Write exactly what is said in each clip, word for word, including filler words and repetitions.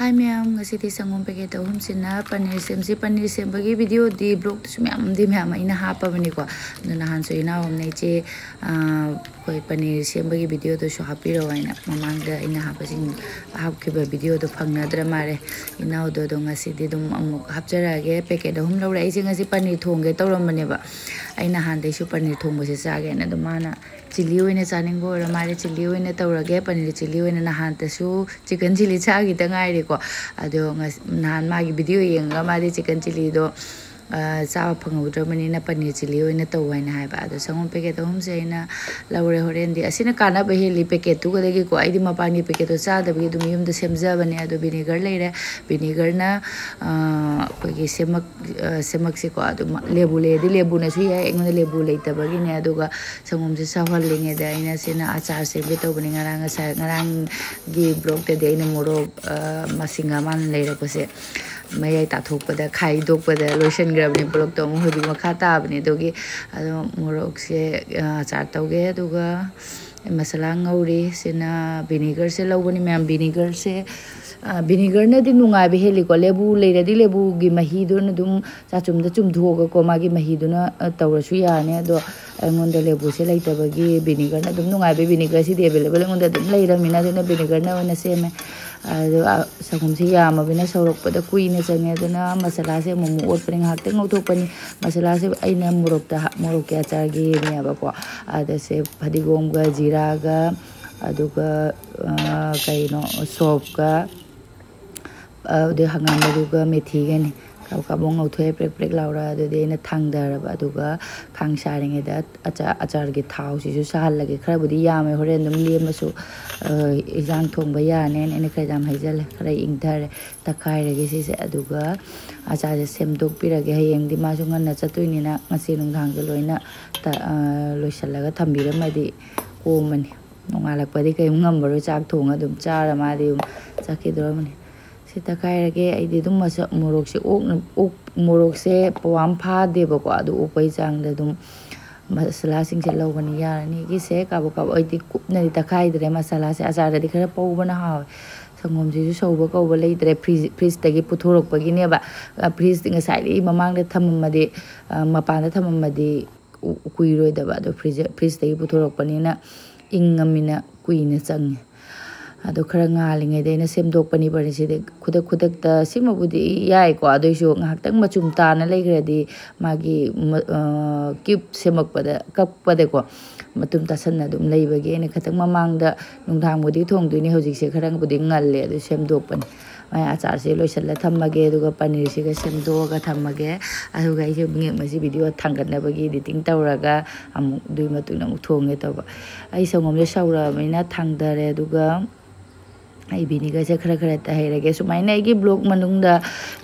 ꯍꯥꯏ ꯃꯌꯥꯝ, ꯉꯁꯤꯗꯤ ꯁꯪꯒꯣꯝ ꯄꯦꯀꯦꯠ ꯑꯍꯨꯝꯁꯤꯅ ꯄꯅꯤꯔ ꯁꯦꯝꯁꯤ꯫ ꯄꯅꯤꯔ ꯁꯦꯝꯕꯒꯤ ꯚꯤꯗꯤꯑꯣꯗꯤ ꯕ꯭ꯂꯣꯛꯇꯁꯨ ꯃꯌꯥꯝꯗꯤ ꯃꯌꯥꯝ ꯑꯩꯅ ꯍꯥꯞꯄꯕꯅꯤꯀꯣ꯫ ꯑꯗꯣ ꯅꯍꯥꯟꯁꯨ ꯏꯅꯥꯎ ꯑꯃꯅ ꯏꯆꯦ, ꯑꯥ, ꯑꯩꯈꯣꯏ ꯄꯅꯤꯔ ꯁꯦꯝꯕꯒꯤ ꯚꯤꯗꯤꯑꯣꯗꯨꯁꯨ ꯍꯥꯞꯄꯤꯔꯛꯑꯣ ꯍꯥꯏꯅ ꯃꯃꯥꯡꯗ ꯑꯩꯅ ꯍꯥꯞꯄꯁꯤꯡ, ꯍꯥꯞꯈꯤꯕ ꯚꯤꯗꯤꯑꯣꯗꯣ ꯐꯪꯅꯗ꯭ꯔ ꯃꯥꯜꯂꯦ꯫ ꯏꯅꯥꯎꯗꯣ ꯑꯗꯣ ꯉꯁꯤꯗꯤ ꯑꯗꯨꯝ ꯑꯃꯨꯛ ꯍꯥꯞꯆꯔꯛꯑꯒꯦ꯫ ꯄꯦꯀꯦꯠ ꯑꯍꯨꯝ ꯂꯧꯔꯦ꯫ ꯑꯩꯁꯦ ꯉꯁꯤ ꯄꯅꯤꯔ ꯊꯣꯡꯒꯦ ꯇꯧꯔꯝꯕꯅꯦꯕ꯫ ꯑꯩ ꯅꯍꯥꯟꯗꯩꯁꯨ ꯄꯅꯤꯔ ꯊꯣꯡꯕꯁꯦ ꯆꯥꯒꯦꯅ꯫ ꯑꯗꯣ ꯃꯥꯅ ꯆꯤꯂꯤ ꯑꯣꯏꯅ ꯆꯥꯅꯤꯡꯕ ꯑꯣꯏꯔ ꯃꯥꯜꯂꯦ꯫ ꯆꯤꯂꯤ ꯑꯣꯏꯅ ꯇꯧꯔꯒꯦ꯫ ꯄꯅꯤꯔ ꯆꯤꯂꯤ ꯑꯣꯏꯅ꯫ ꯅꯍꯥꯟꯇꯁꯨ ꯆꯤꯀꯟ ꯆꯤꯂꯤ ꯆꯥꯈꯤꯗ ꯉꯥꯏꯔꯤꯀꯣ꯫ ꯑꯗꯣ ꯉꯁ-, ꯅꯍꯥꯟ ꯃꯥꯒꯤ ꯚꯤꯗꯤꯑꯣ ꯌꯦꯡꯉꯒ ꯃꯥꯗꯤ ꯆꯤꯀꯟ ꯆꯤꯂꯤꯗꯣ, ꯑ, ꯆꯥꯕ ꯐꯪꯍꯧꯗ꯭ꯔꯕꯅꯤꯅ ꯄꯅꯤꯔ ꯆꯤꯂꯤ ꯑꯣꯏꯅ ꯇꯧ ꯍꯥꯏꯅ ꯍꯥꯏꯕ꯫ ꯑꯗꯣ ꯁꯪꯒꯣꯝ ꯄꯦꯀꯦꯠ ꯑꯍꯨꯝꯁꯦ ꯑꯩꯅ ꯂꯧꯔꯦ꯫ ꯍꯣꯔꯦꯟꯗꯤ ꯑꯁꯤꯅ ꯀꯥꯟꯅꯕ ꯍꯦꯜꯂꯤ ꯄꯦꯀꯦꯠꯇꯨꯒꯗꯒꯤꯀꯣ꯫ ꯑꯩꯗꯤ ꯃꯄꯥꯟꯒꯤ ꯄꯦꯀꯦꯠꯇꯣ ꯆꯥꯗꯕꯒꯤ ꯑꯗꯨꯝ ꯌꯨꯝꯗ ꯁꯦꯝꯖꯕꯅꯦ꯫ ꯑꯗꯣ ꯚꯤꯅꯦꯒꯔ ꯂꯩꯔꯦ꯫ ꯚꯤꯅꯦꯒꯔꯅ, ꯑ, ꯑꯩꯈꯣꯏꯒꯤ ꯁꯦꯝꯃꯛ-, ꯑ, ꯁꯦꯝꯃꯛꯁꯤꯀꯣ꯫ ꯑꯗꯨꯝ ꯂꯦꯕꯨ ꯂꯩꯔꯗꯤ ꯂꯦꯕꯨꯅꯁꯨ ꯌꯥꯏ꯫ ꯑꯩꯉꯣꯟꯗ ꯂꯦꯕꯨ ꯂꯩꯇꯕꯒꯤꯅꯦ꯫ ꯑꯗꯨꯒ ꯁꯪꯒꯣꯝꯁꯦ ꯁꯧꯍꯜꯂꯤꯉꯩꯗ ꯑꯩꯅ ꯁꯤꯅ ꯑꯆꯥꯔ ꯁꯦꯝꯒꯦ ꯇꯧꯕꯅꯤ꯫ ꯉꯔꯥꯡ ꯉꯁꯥꯏ, ꯉꯔꯥꯡꯒꯤ ꯕ꯭ꯂꯣꯛꯇꯗꯤ ꯑꯩꯅ ꯃꯣꯔꯣꯛ, ꯑ, ꯃꯁꯤꯡ ꯑꯃ ꯂꯩꯔꯛꯄꯁꯦ ꯃꯌꯥꯏ ꯇꯥꯊꯣꯛꯄꯗ, ꯈꯥꯏꯗꯣꯛꯄꯗ ꯂꯣꯏꯁꯤꯟꯈ꯭ꯔꯕꯅꯤ꯫ ꯄꯨꯂꯞꯇꯣ ꯑꯃꯨꯛ ꯍꯧꯖꯤꯛ ꯃꯈꯥ ꯇꯥꯕꯅꯤ꯫ ꯑꯗꯨꯒꯤ ꯑꯗꯣ ꯃꯣꯔꯣꯛꯁꯦ, ꯑ, ꯑꯆꯥꯔ ꯇꯧꯒꯦ꯫ ꯑꯗꯨꯒ ꯃꯁꯥꯂꯥ ꯉꯧꯔꯤ꯫ ꯁꯤꯅ ꯚꯤꯅꯦꯒꯔꯁꯦ ꯂꯧꯕꯅꯤ ꯃꯌꯥꯝ꯫ ꯚꯤꯅꯦꯒꯔꯁꯦ, ꯑ, ꯚꯤꯅꯦꯒꯔꯅꯗꯤ ꯅꯨꯡꯉꯥꯏꯕ ꯍꯦꯜꯂꯤꯀꯣ꯫ ꯂꯦꯕꯨ ꯂꯩꯔꯗꯤ ꯂꯦꯕꯨꯒꯤ ꯃꯍꯤꯗꯨꯅ ꯑꯗꯨꯝ ꯆꯥꯆꯨꯝꯗ ꯆꯨꯝꯊꯣꯛꯑꯒꯀꯣ, ꯃꯥꯒꯤ ꯃꯍꯤꯗꯨꯅ, ꯑ, ꯇꯧꯔꯁꯨ ꯌꯥꯔꯅꯤ꯫ ꯑꯗꯣ ꯑꯩꯉꯣꯟꯗ ꯂꯦꯕꯨꯁꯦ ꯂꯩꯇꯕꯒꯤ ꯚꯤꯅꯦꯒꯔꯅ ꯑꯗꯨꯝ ꯅꯨꯡꯉꯥꯏꯕ, ꯚꯤꯅꯦꯒꯔꯁꯤꯗꯤ ꯑꯦꯕꯦꯂꯦꯕꯜ ꯑꯩꯉꯣꯟꯗ ꯑꯗꯨꯝ ꯂꯩꯔꯕꯅꯤꯅ, ꯑꯗꯨꯅ ꯚꯤꯅꯦꯒꯔꯅ ꯑꯣꯏꯅ ꯁꯦꯝꯃꯦ꯫ ꯑꯗꯣ, ꯑ, ꯁꯪꯒꯣꯝꯁꯦ ꯌꯥꯝꯃꯕꯅꯤꯅ ꯁꯧꯔꯛꯄꯗ ꯀꯨꯏꯅ ꯆꯪꯉꯦ, ꯑꯗꯨꯅ ꯃꯁꯥꯂꯥꯁꯦ ꯑꯃꯨꯛ ꯑꯃꯨꯛ ꯑꯣꯠꯄꯅꯤ, ꯉꯥꯏꯍꯥꯛꯇꯪ ꯉꯧꯊꯣꯛꯄꯅꯤ꯫ ꯃꯁꯥꯂꯥꯁꯦ ꯑꯩꯅ ꯃꯣꯔꯣꯛꯇ ꯍꯥ-, ꯃꯣꯔꯣꯛꯀꯤ ꯑꯆꯥꯔꯒꯤꯅꯦꯕꯀꯣ꯫ ꯑꯗ ꯁꯦ ꯐꯗꯤꯒꯣꯝꯒ ꯖꯤꯔꯥꯒ, ꯑꯗꯨꯒ, ꯑ, ꯀꯩꯅꯣ, ꯁꯣꯞꯀ, ꯑꯗꯨꯗꯩ ꯍꯪꯒꯥꯝ ꯃꯔꯨꯒ ꯃꯦꯊꯤꯒꯅꯤ꯫ ꯀꯥꯕꯛ ꯀꯥꯕꯛ ꯉꯧꯊꯣꯛꯑꯦ, ꯄ꯭ꯔꯦꯛ ꯄ꯭ꯔꯦꯛ ꯂꯥꯎꯔ꯫ ꯑꯗꯨꯗꯤ ꯑꯩꯅ ꯊꯥꯡꯗꯔꯕ, ꯑꯗꯨꯒ ꯈꯥꯡ ꯁꯥꯔꯤꯉꯩꯗ ꯑꯆꯥ-, ꯑꯆꯥꯔꯒꯤ ꯊꯥꯎꯁꯤꯁꯨ ꯁꯥꯍꯜꯂꯒꯦ꯫ ꯈꯔꯕꯨꯗꯤ ꯌꯥꯝꯃꯦ, ꯍꯣꯔꯦꯟ ꯑꯗꯨꯝ ꯂꯦꯝꯃꯁꯨ, ꯑ, ꯏꯟꯖꯥꯡ ꯊꯣꯡꯕ ꯌꯥꯅꯦꯅ ꯑꯩꯅ ꯈꯔ ꯌꯥꯝ ꯍꯩꯖꯜꯂꯦ꯫ ꯈꯔ ꯏꯪꯊꯔꯦ꯫ ꯇꯛꯈꯥꯏꯔꯒꯦ ꯁꯤꯁꯦ꯫ ꯑꯗꯨꯒ ꯑꯆꯥꯔꯁꯦ ꯁꯦꯝꯗꯣꯛꯄꯤꯔꯒꯦ꯫ ꯍꯌꯦꯡꯗꯤ ꯃꯥꯁꯨ ꯉꯟꯅ ꯆꯠꯇꯣꯏꯅꯤꯅ ꯉꯁꯤ ꯅꯨꯡꯗꯥꯡꯁꯦ ꯂꯣꯏꯅ ꯇ-, ꯑ, ꯂꯣꯏꯁꯤꯜꯂꯒ ꯊꯝꯕꯤꯔꯝꯃꯗꯤ ꯀꯣꯝꯃꯅꯤ꯫ ꯅꯣꯡꯉꯥꯜꯂꯛꯄꯗꯤ ꯀꯔꯤꯝ ꯉꯝꯃꯔꯣꯏ, ꯆꯥꯛ ꯊꯣꯡꯉ ꯑꯗꯨꯝ ꯆꯥꯔ ꯃꯥꯗꯤ ꯑꯗꯨꯝ ꯆꯠꯈꯤꯗꯧꯔꯕꯅꯤ꯫ ꯁꯤ ꯇꯛꯈꯥꯏꯔꯒꯦ꯫ ꯑꯩꯗꯤ ꯑꯗꯨꯝ ꯃꯁ-, ꯃꯣꯔꯣꯛꯁꯦ ꯑꯣꯛꯅ-, ꯑꯣꯛ-, ꯃꯣꯔꯣꯛꯁꯦ ꯄꯋꯥ ꯑꯃ ꯐꯥꯗꯦꯕꯀꯣ, ꯑꯗꯨ ꯑꯣꯛꯄꯒꯤ ꯆꯥꯡꯗ ꯑꯗꯨꯝ ꯃꯁꯥꯂꯥꯁꯤꯡꯁꯦ ꯂꯧꯒꯅꯤ꯫ ꯌꯥꯔꯅꯤ꯫ ꯒꯤꯁꯦ ꯀꯥꯕꯛ ꯀꯥꯕꯛ ꯑꯩꯗꯤ ꯀꯨꯞꯅꯗꯤ ꯇꯛꯈꯥꯏꯗ꯭ꯔꯦ꯫ ꯃꯁꯥꯂꯥꯁꯦ ꯑꯆꯥꯔꯗꯗꯤ ꯈꯔ ꯄꯧꯕꯅ ꯍꯥꯎꯋꯦ꯫ ꯁꯪꯒꯣꯝꯁꯤꯁꯨ ꯁꯧꯕ ꯀꯧꯕ ꯂꯩꯇ꯭ꯔꯦ, ꯐ꯭ꯔꯤꯖ ꯐ꯭ꯔꯤꯖꯇꯒꯤ ꯄꯨꯊꯣꯔꯛꯄꯒꯤꯅꯦꯕ꯫ ꯐ꯭ꯔꯤꯖ ꯉꯁꯥꯏꯗꯒꯤ ꯃꯃꯥꯡꯗ ꯊꯝꯃꯝꯃꯗꯤ, ꯃꯄꯥꯟꯗ ꯊꯝꯃꯝꯃꯗꯤ ꯀꯨꯏꯔꯣꯏꯗꯕ꯫ ꯑꯗꯣ ꯐ꯭ꯔꯤꯖ ꯐ꯭ꯔꯤꯖꯇꯒꯤ ꯄꯨꯊꯣꯔꯛꯄꯅꯤꯅ ꯏꯪꯉꯃꯤꯅ ꯀꯨꯏꯅ ꯆꯪꯉꯦ꯫ ꯑꯗꯣ ꯈꯔ ꯉꯥꯜꯂꯤꯉꯩꯗ ꯑꯩꯅ ꯁꯦꯝꯗꯣꯛꯄꯅꯤ ꯄꯅꯤꯔꯁꯤꯗꯤ꯫ ꯈꯨꯗꯛ ꯈꯨꯗꯛꯇ ꯁꯤꯃꯕꯨꯗꯤ ꯌꯥꯏꯀꯣ, ꯑꯗꯨꯏꯁꯨ ꯉꯥꯏꯍꯥꯛꯇꯪ ꯃꯆꯨꯝ ꯇꯥꯅ ꯂꯩꯈ꯭ꯔꯗꯤ ꯃꯥꯒꯤ ꯀ꯭ꯌꯨꯕ ꯁꯦꯝꯃꯛꯄꯗ ꯀꯛꯄꯗꯀꯣ ꯃꯇꯨꯝ ꯇꯥꯁꯟꯅ ꯑꯗꯨꯝ ꯂꯩꯕꯒꯤ꯫ ꯑꯩꯅ ꯈꯤꯇꯪ ꯃꯃꯥꯡꯗ, ꯅꯨꯡꯗꯥꯡꯕꯨꯗꯤ ꯊꯣꯡꯗꯣꯏꯅꯤ, ꯍꯧꯖꯤꯛꯁꯦ ꯈꯔꯕꯨꯗꯤ ꯉꯜꯂꯦ, ꯑꯗꯨ ꯁꯦꯝꯗꯣꯛꯄꯅꯤ꯫ ꯃꯥꯏ ꯑꯆꯥꯔꯁꯦ ꯂꯣꯏꯁꯤꯜꯂ ꯊꯝꯃꯒꯦ, ꯑꯗꯨꯒ ꯄꯅꯤꯔꯁꯤꯒ ꯁꯦꯝꯗꯣꯛꯑꯒ ꯊꯝꯃꯒꯦ꯫ ꯑꯗꯨꯒ ꯑꯩꯁꯦ ꯃꯁꯤ ꯚꯤꯗꯤꯑꯣ ꯊꯥꯡꯒꯠꯅꯕꯒꯤ ꯏꯗꯤꯇꯤꯡ ꯇꯧꯔꯒ ꯑꯃꯨꯛ ꯑꯗꯨꯒꯤ ꯃꯇꯨꯡꯗ ꯑꯃꯨꯛ ꯊꯣꯡꯒꯦ ꯇꯧꯕ꯫ ꯑꯩ ꯁꯪꯒꯣꯝꯁꯦ ꯁꯧꯔꯛꯑꯕꯅꯤꯅ ꯊꯥꯡꯊꯔꯦ, ꯑꯗꯨꯒ ꯑꯩ ꯚꯤꯅꯤꯒꯔꯁꯦ ꯈꯔ ꯈꯔ ꯇꯩꯍꯩꯔꯒꯦ꯫ ꯁꯨꯃꯥꯏꯅ ꯑꯩꯒꯤ ꯕ꯭ꯂꯣꯒ ꯃꯅꯨꯡꯗ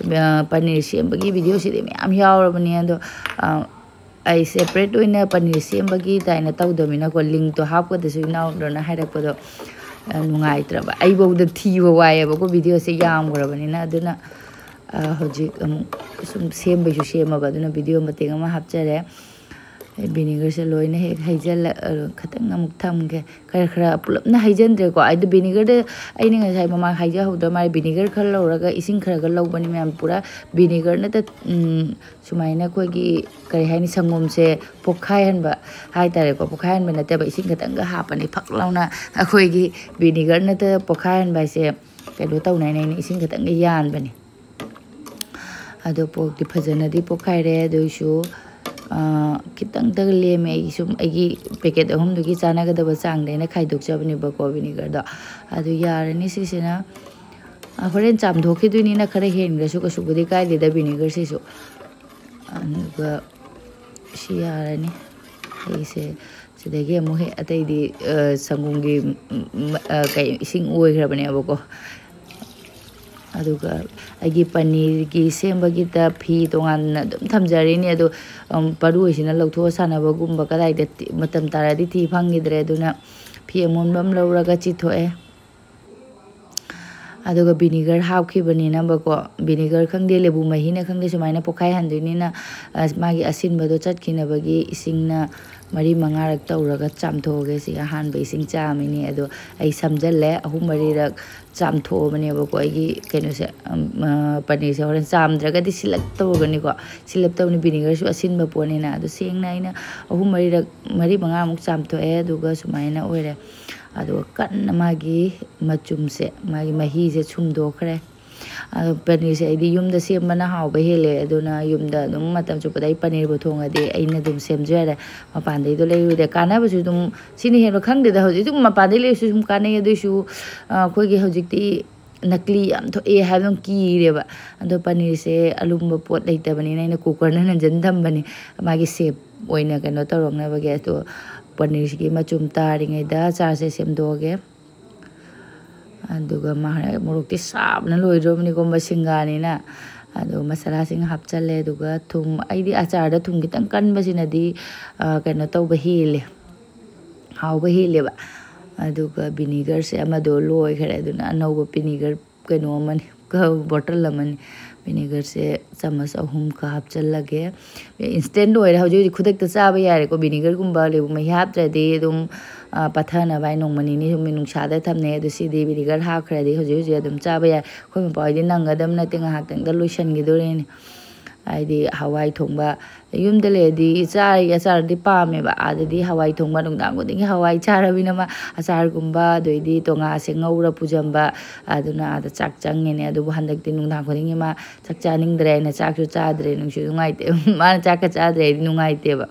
ꯄꯅꯤꯔ ꯁꯦꯝꯕꯒꯤ ꯚꯤꯗꯤꯑꯣꯁꯤꯗꯤ ꯃꯌꯥꯝ ꯌꯥꯎꯔꯕꯅꯤ, ꯑꯗꯣ ꯑꯩ ꯁꯦꯄꯔꯦꯠ ꯑꯣꯏꯅ ꯄꯅꯤꯔ ꯁꯦꯝꯕꯒꯤ ꯇꯥꯏꯅ ꯇꯧꯗꯕꯅꯤꯅꯀꯣ, ꯂꯤꯡꯇꯣ ꯍꯥꯞꯀꯗꯁꯨ ꯏꯅꯥꯎꯗꯨꯅ ꯍꯥꯏꯔꯛꯄꯗꯣ ꯅꯨꯡꯉꯥꯏꯇ꯭ꯔꯕ꯫ ꯑꯩꯐꯧꯗ ꯊꯤꯕ ꯋꯥꯏꯑꯦꯕꯀꯣ, ꯚꯤꯗꯤꯑꯣꯁꯦ ꯌꯥꯝꯈ꯭ꯔꯕꯅꯤꯅ꯫ ꯑꯗꯨꯅ ꯍꯧꯖꯤꯛ ꯑꯃꯨꯛ ꯁꯨꯝ ꯁꯦꯝꯕꯩꯁꯨ ꯁꯦꯝꯃꯕ, ꯑꯗꯨꯅ ꯚꯤꯗꯤꯑꯣ ꯃꯇꯦꯛ ꯑꯃ ꯍꯥꯞꯆꯔꯦ꯫ ꯚꯤꯅꯤꯒꯔꯁꯦ ꯂꯣꯏꯅ ꯍꯦꯛ ꯍꯩꯖꯤꯜꯂ, ꯈꯤꯇꯪ ꯑꯃꯨꯛ ꯊꯝꯒꯦ꯫ ꯈꯔ ꯈꯔ ꯄꯨꯂꯞꯅ ꯍꯩꯖꯤꯟꯗ꯭ꯔꯦꯀꯣ꯫ ꯑꯗꯣ ꯚꯤꯅꯤꯒꯔꯗ ꯑꯩꯅ ꯉꯁꯥꯏ ꯃꯃꯥꯡ ꯍꯥꯏꯖꯍꯧꯗ꯭ꯔ ꯃꯥꯜꯂꯦ, ꯚꯤꯅꯤꯒꯔ ꯈꯔ ꯂꯧꯔꯒ ꯏꯁꯤꯡ ꯈꯔ ꯈꯔ ꯂꯧꯕꯅꯤ ꯃꯌꯥꯝ꯫ ꯄꯨꯔꯥ ꯚꯤꯅꯤꯒꯔ ꯅꯠꯇ, ꯁꯨꯃꯥꯏꯅ ꯑꯩꯈꯣꯏꯒꯤ, ꯀꯔꯤ ꯍꯥꯏꯅꯤ, ꯁꯪꯒꯣꯝꯁꯦ ꯄꯣꯛꯈꯥꯏꯍꯟꯕ ꯍꯥꯏꯇꯥꯔꯦꯀꯣ꯫ ꯄꯣꯛꯈꯥꯏꯍꯟꯕ ꯅꯠꯇꯕ, ꯏꯁꯤꯡ ꯈꯤꯇꯪꯒ ꯍꯥꯞꯄꯅꯤ, ꯐꯛ ꯂꯥꯎꯅ꯫ ꯑꯩꯈꯣꯏꯒꯤ ꯚꯤꯅꯤꯒꯔ ꯅꯠꯇ ꯄꯣꯛꯈꯥꯏꯍꯟꯕ ꯍꯥꯏꯁꯦ ꯀꯩꯅꯣ ꯇꯧꯅꯉꯥꯏꯅ ꯏꯁꯤꯡ ꯈꯤꯇꯪꯒ ꯌꯥꯟꯕꯅꯤ꯫ ꯑꯗꯣ ꯄꯣꯛꯇꯤ ꯐꯖꯅꯗꯤ ꯄꯣꯛꯈꯥꯏꯔꯦ, ꯑꯗꯨꯏꯁꯨ ꯈꯤꯇꯪꯇ ꯂꯦꯝꯃꯦ꯫ ꯑꯩ ꯁꯨꯝ ꯑꯩꯒꯤ ꯄꯦꯀꯦꯠ ꯑꯍꯨꯝꯗꯨꯒꯤ ꯆꯥꯟꯅꯒꯗꯕ ꯆꯥꯡꯗ ꯑꯩꯅ ꯈꯥꯏꯗꯣꯛꯆꯕꯅꯦꯕꯀꯣ, ꯚꯤꯅꯤꯒꯔꯗꯣ꯫ ꯑꯗꯨ ꯌꯥꯔꯅꯤ ꯁꯤꯁꯤꯅ꯫ ꯍꯣꯔꯦꯟ ꯆꯥꯝꯊꯣꯛꯈꯤꯗꯣꯏꯅꯤꯅ ꯈꯔ ꯍꯦꯟꯈ꯭ꯔꯁꯨ ꯀꯩꯁꯨꯕꯨꯗꯤ ꯀꯥꯏꯗꯦꯗ, ꯚꯤꯅꯤꯒꯔꯁꯤꯁꯨ꯫ ꯑꯗꯨꯒ ꯁꯤ ꯌꯥꯔꯅꯤ꯫ ꯑꯩꯁꯦ ꯁꯤꯗꯒꯤ ꯑꯃꯨꯛ ꯍꯦꯛ ꯑꯇꯩꯗꯤ ꯁꯪꯒꯣꯝꯒꯤ ꯀꯩ, ꯏꯁꯤꯡ ꯑꯣꯏꯈ꯭ꯔꯕꯅꯦꯕꯀꯣ꯫ ꯑꯗꯨꯒ ꯑꯩꯒꯤ ꯄꯅꯤꯔꯒꯤ ꯁꯦꯝꯕꯒꯤꯗ ꯐꯤ ꯇꯣꯉꯥꯟꯅ ꯑꯗꯨꯝ ꯊꯝꯖꯔꯤꯅꯤ꯫ ꯑꯗꯣ ꯄꯔꯨ ꯍꯣꯏꯁꯤꯅ ꯂꯧꯊꯣꯛꯑ ꯁꯥꯟꯅꯕꯒꯨꯝꯕ, ꯀꯗꯥꯏꯗ ꯃꯇꯝ ꯇꯥꯔꯗꯤ ꯊꯤ ꯐꯪꯈꯤꯗ꯭ꯔꯦ꯫ ꯑꯗꯨꯅ ꯐꯤ ꯑꯃꯣꯟꯕ ꯑꯃ ꯂꯧꯔꯒ ꯆꯤꯊꯣꯛꯑꯦ꯫ ꯑꯗꯨꯒ ꯚꯤꯅꯤꯒꯔ ꯍꯥꯞꯈꯤꯕꯅꯤꯅꯕꯀꯣ, ꯚꯤꯅꯤꯒꯔ ꯈꯪꯗꯦ, ꯂꯦꯕꯨ ꯃꯍꯤꯅ ꯈꯪꯗꯦ, ꯁꯨꯃꯥꯏꯅ ꯄꯣꯛꯈꯥꯏꯍꯟꯗꯣꯏꯅꯤꯅ, ꯑ, ꯃꯥꯒꯤ ꯑꯁꯤꯟꯕꯗꯣ ꯆꯠꯈꯤꯅꯕꯒꯤ ꯏꯁꯤꯡꯅ ꯃꯔꯤ ꯃꯉꯥꯔꯛ ꯇꯧꯔꯒ ꯆꯥꯝꯊꯣꯛꯑꯒꯦ꯫ ꯁꯤ ꯑꯍꯥꯟꯕ ꯏꯁꯤꯡ ꯆꯥꯝꯃꯤꯅꯤ꯫ ꯑꯗꯣ ꯑꯩ ꯁꯝꯖꯜꯂꯦ, ꯑꯍꯨꯝ ꯃꯔꯤꯔꯛ ꯆꯥꯝꯊꯣꯛꯑꯕꯅꯦꯕꯀꯣ ꯑꯩꯒꯤ ꯀꯩꯅꯣꯁꯦ, ꯑꯝ, ꯑ, ꯄꯅꯤꯔꯁꯦ꯫ ꯍꯣꯔꯦꯟ ꯆꯥꯝꯗ꯭ꯔꯒꯗꯤ ꯁꯤꯜꯂꯛꯇꯧꯕꯅꯤꯀꯣ, ꯁꯤꯜꯂꯛꯇꯧꯅꯤ, ꯚꯤꯅꯤꯒꯔꯁꯨ ꯑꯁꯤꯟꯕ ꯄꯣꯠꯅꯤꯅ꯫ ꯑꯗꯣ ꯁꯦꯡꯅ ꯑꯩꯅ ꯑꯍꯨꯝ ꯃꯔꯤꯔꯛ, ꯃꯔꯤ ꯃꯉꯥꯃꯨꯛ ꯆꯥꯝꯊꯣꯛꯑꯦ꯫ ꯑꯗꯨꯒ ꯁꯨꯃꯥꯏꯅ ꯑꯣꯏꯔꯦ꯫ ꯑꯗꯨꯒ ꯀꯟꯅ ꯃꯥꯒꯤ ꯃꯆꯨꯝꯁꯦ, ꯃꯥꯒꯤ ꯃꯍꯤꯁꯦ ꯁꯨꯝꯗꯣꯛꯈ꯭ꯔꯦ꯫ ꯑꯗꯣ ꯄꯅꯤꯔꯁꯦ ꯑꯩꯗꯤ ꯌꯨꯝꯗ ꯁꯦꯝꯕꯅ ꯍꯥꯎꯕ ꯍꯦꯜꯂꯦ꯫ ꯑꯗꯨꯅ ꯌꯨꯝꯗ ꯑꯗꯨꯝ ꯃꯇꯝ ꯆꯨꯞꯄꯗ ꯑꯩ ꯄꯅꯤꯔꯕꯨ ꯊꯣꯡꯉꯗꯤ ꯑꯩꯅ ꯑꯗꯨꯝ ꯁꯦꯝꯖꯔꯦ꯫ ꯃꯄꯥꯟꯗꯩꯗꯣ ꯂꯩꯔꯨꯗꯦ꯫ ꯀꯥꯟꯅꯕꯁꯨ ꯑꯗꯨꯝ ꯁꯤꯅ ꯍꯦꯟꯕ ꯈꯪꯗꯦꯗ꯫ ꯍꯧꯖꯤꯛ ꯑꯗꯨꯝ ꯃꯄꯥꯟꯗꯩ ꯂꯩꯔꯁꯨ ꯁꯨꯝ ꯀꯥꯟꯅꯩ꯫ ꯑꯗꯨꯏꯁꯨ, ꯑ, ꯑꯩꯈꯣꯏꯒꯤ ꯍꯧꯖꯤꯛꯇꯤ ꯅꯀꯂꯤ ꯌꯥꯝ ꯊꯣꯛꯑꯦ ꯍꯥꯏꯕ ꯑꯗꯨꯝ ꯀꯤꯔꯦꯕ꯫ ꯑꯗꯣ ꯄꯅꯤꯔꯁꯦ ꯑꯂꯨꯝꯕ ꯄꯣꯠ ꯂꯩꯇꯕꯅꯤꯅ ꯑꯩꯅ ꯀꯨꯀꯔꯅ ꯅꯟꯖꯟ ꯊꯝꯕꯅꯤ, ꯃꯥꯒꯤ ꯁꯦꯞ ꯑꯣꯏꯅ ꯀꯩꯅꯣ ꯇꯧꯔꯛꯅꯕꯒꯤ꯫ ꯑꯗꯣ ꯄꯅꯤꯔꯁꯤꯒꯤ ꯃꯆꯨꯝ ꯇꯥꯔꯤꯉꯩꯗ ꯑꯆꯥꯔꯁꯦ ꯁꯦꯝꯗꯣꯛꯑꯒꯦ꯫ ꯑꯗꯨꯒ ꯃꯥ ꯃꯣꯔꯣꯛꯇꯤ ꯁꯥꯕꯅ ꯂꯣꯏꯗ꯭ꯔꯣꯕꯅꯤꯀꯣ, ꯃꯁꯤꯡꯒꯥꯅꯤꯅ꯫ ꯑꯗꯨꯒ ꯃꯁꯥꯂꯥꯁꯤꯡ ꯍꯥꯞꯆꯜꯂꯦ꯫ ꯑꯗꯨꯒ ꯊꯨꯝ, ꯑꯩꯗꯤ ꯑꯆꯥꯔꯗ ꯊꯨꯝ ꯈꯤꯇꯪ ꯀꯟꯕꯁꯤꯅꯗꯤ, ꯑ, ꯀꯩꯅꯣ ꯇꯧꯕ ꯍꯦꯜꯂꯦ, ꯍꯥꯎꯕ ꯍꯦꯜꯂꯦꯕ꯫ ꯑꯗꯨꯒ ꯚꯤꯅꯤꯒꯔꯁꯦ ꯑꯃꯗꯣ ꯂꯣꯏꯈ꯭ꯔꯦ, ꯑꯗꯨꯅ ꯑꯅꯧꯕ ꯚꯤꯅꯤꯒꯔ ꯀꯩꯅꯣ ꯑꯃꯅꯤ, ꯕꯣꯇꯜ ꯑꯃꯅꯤ꯫ ꯚꯤꯅꯤꯒꯔꯁꯦ ꯆꯥꯃꯁ ꯑꯍꯨꯝ ꯈꯛ ꯍꯥꯞꯆꯜꯂꯒꯦ꯫ ꯏꯟꯁꯇꯦꯟ ꯑꯣꯏꯔꯦ, ꯍꯧꯖꯤꯛ ꯍꯧꯖꯤꯛ ꯈꯨꯗꯛꯇ ꯆꯥꯕ ꯌꯥꯔꯦꯀꯣ꯫ ꯚꯤꯅꯤꯒꯔꯒꯨꯝꯕ ꯂꯦꯕꯨ ꯃꯍꯤ ꯍꯥꯞꯇ꯭ꯔꯗꯤ ꯑꯗꯨꯝ, ꯑ, ꯄꯠꯊꯅꯕ ꯍꯥꯏꯅ ꯅꯣꯡꯃ ꯅꯤꯅꯤ ꯍꯨꯝꯅꯤ ꯅꯨꯡꯁꯥꯗ ꯊꯝꯅꯩ꯫ ꯑꯗꯨ ꯁꯤꯗꯤ ꯚꯤꯅꯤꯒꯔ ꯍꯥꯞꯈ꯭ꯔꯗꯤ ꯍꯧꯖꯤꯛ ꯍꯧꯖꯤꯛ ꯑꯗꯨꯝ ꯆꯥꯕ ꯌꯥꯏ꯫ ꯑꯩꯈꯣꯏ ꯃꯄꯥ ꯍꯣꯏꯗꯤ ꯅꯪꯒꯗꯕ ꯅꯠꯇꯦ, ꯉꯥꯏꯍꯥꯛꯇꯪꯗ ꯂꯣꯏꯁꯤꯟꯈꯤꯗꯣꯔꯦꯅꯦ꯫ ꯍꯥꯏꯗꯤ ꯍꯋꯥꯏ ꯊꯣꯡꯕ, ꯌꯨꯝꯗ ꯂꯩꯔꯗꯤ ꯆꯥꯔꯤ ꯑꯆꯥꯔꯗꯤ ꯄꯥꯝꯃꯦꯕ꯫ ꯑꯥꯗꯗꯤ ꯍꯋꯥꯏ ꯊꯣꯡꯕ ꯅꯨꯡꯗꯥꯡ ꯈꯨꯗꯤꯡꯒꯤ ꯍꯋꯥꯏ ꯆꯥꯔꯕꯅꯤꯅ ꯃꯥ ꯑꯆꯥꯔꯒꯨꯝꯕ, ꯑꯗꯩꯗꯤ ꯇꯣꯉꯥꯁꯦ ꯉꯧꯔ ꯄꯨꯖꯟꯕ, ꯑꯗꯨꯅ ꯑꯥꯗ ꯆꯥꯛ ꯆꯪꯉꯦꯅꯦ꯫ ꯑꯗꯨꯕꯨ ꯍꯟꯗꯛꯇꯤ ꯅꯨꯡꯗꯥꯡ ꯈꯨꯗꯤꯡꯒꯤ ꯃꯥ ꯆꯥꯛ ꯆꯥꯅꯤꯡꯗ꯭ꯔꯦ ꯍꯥꯏꯅ ꯆꯥꯛꯁꯨ ꯆꯥꯗ꯭ꯔꯦ꯫ ꯅꯨꯡꯁꯨ ꯅꯨꯡꯉꯥꯏꯇꯦ꯫ ꯃꯥꯅ ꯆꯥꯛꯀ ꯆꯥꯗ꯭ꯔꯦ ꯍꯥꯏꯗꯤ ꯅꯨꯡꯉꯥꯏꯇꯦꯕ꯫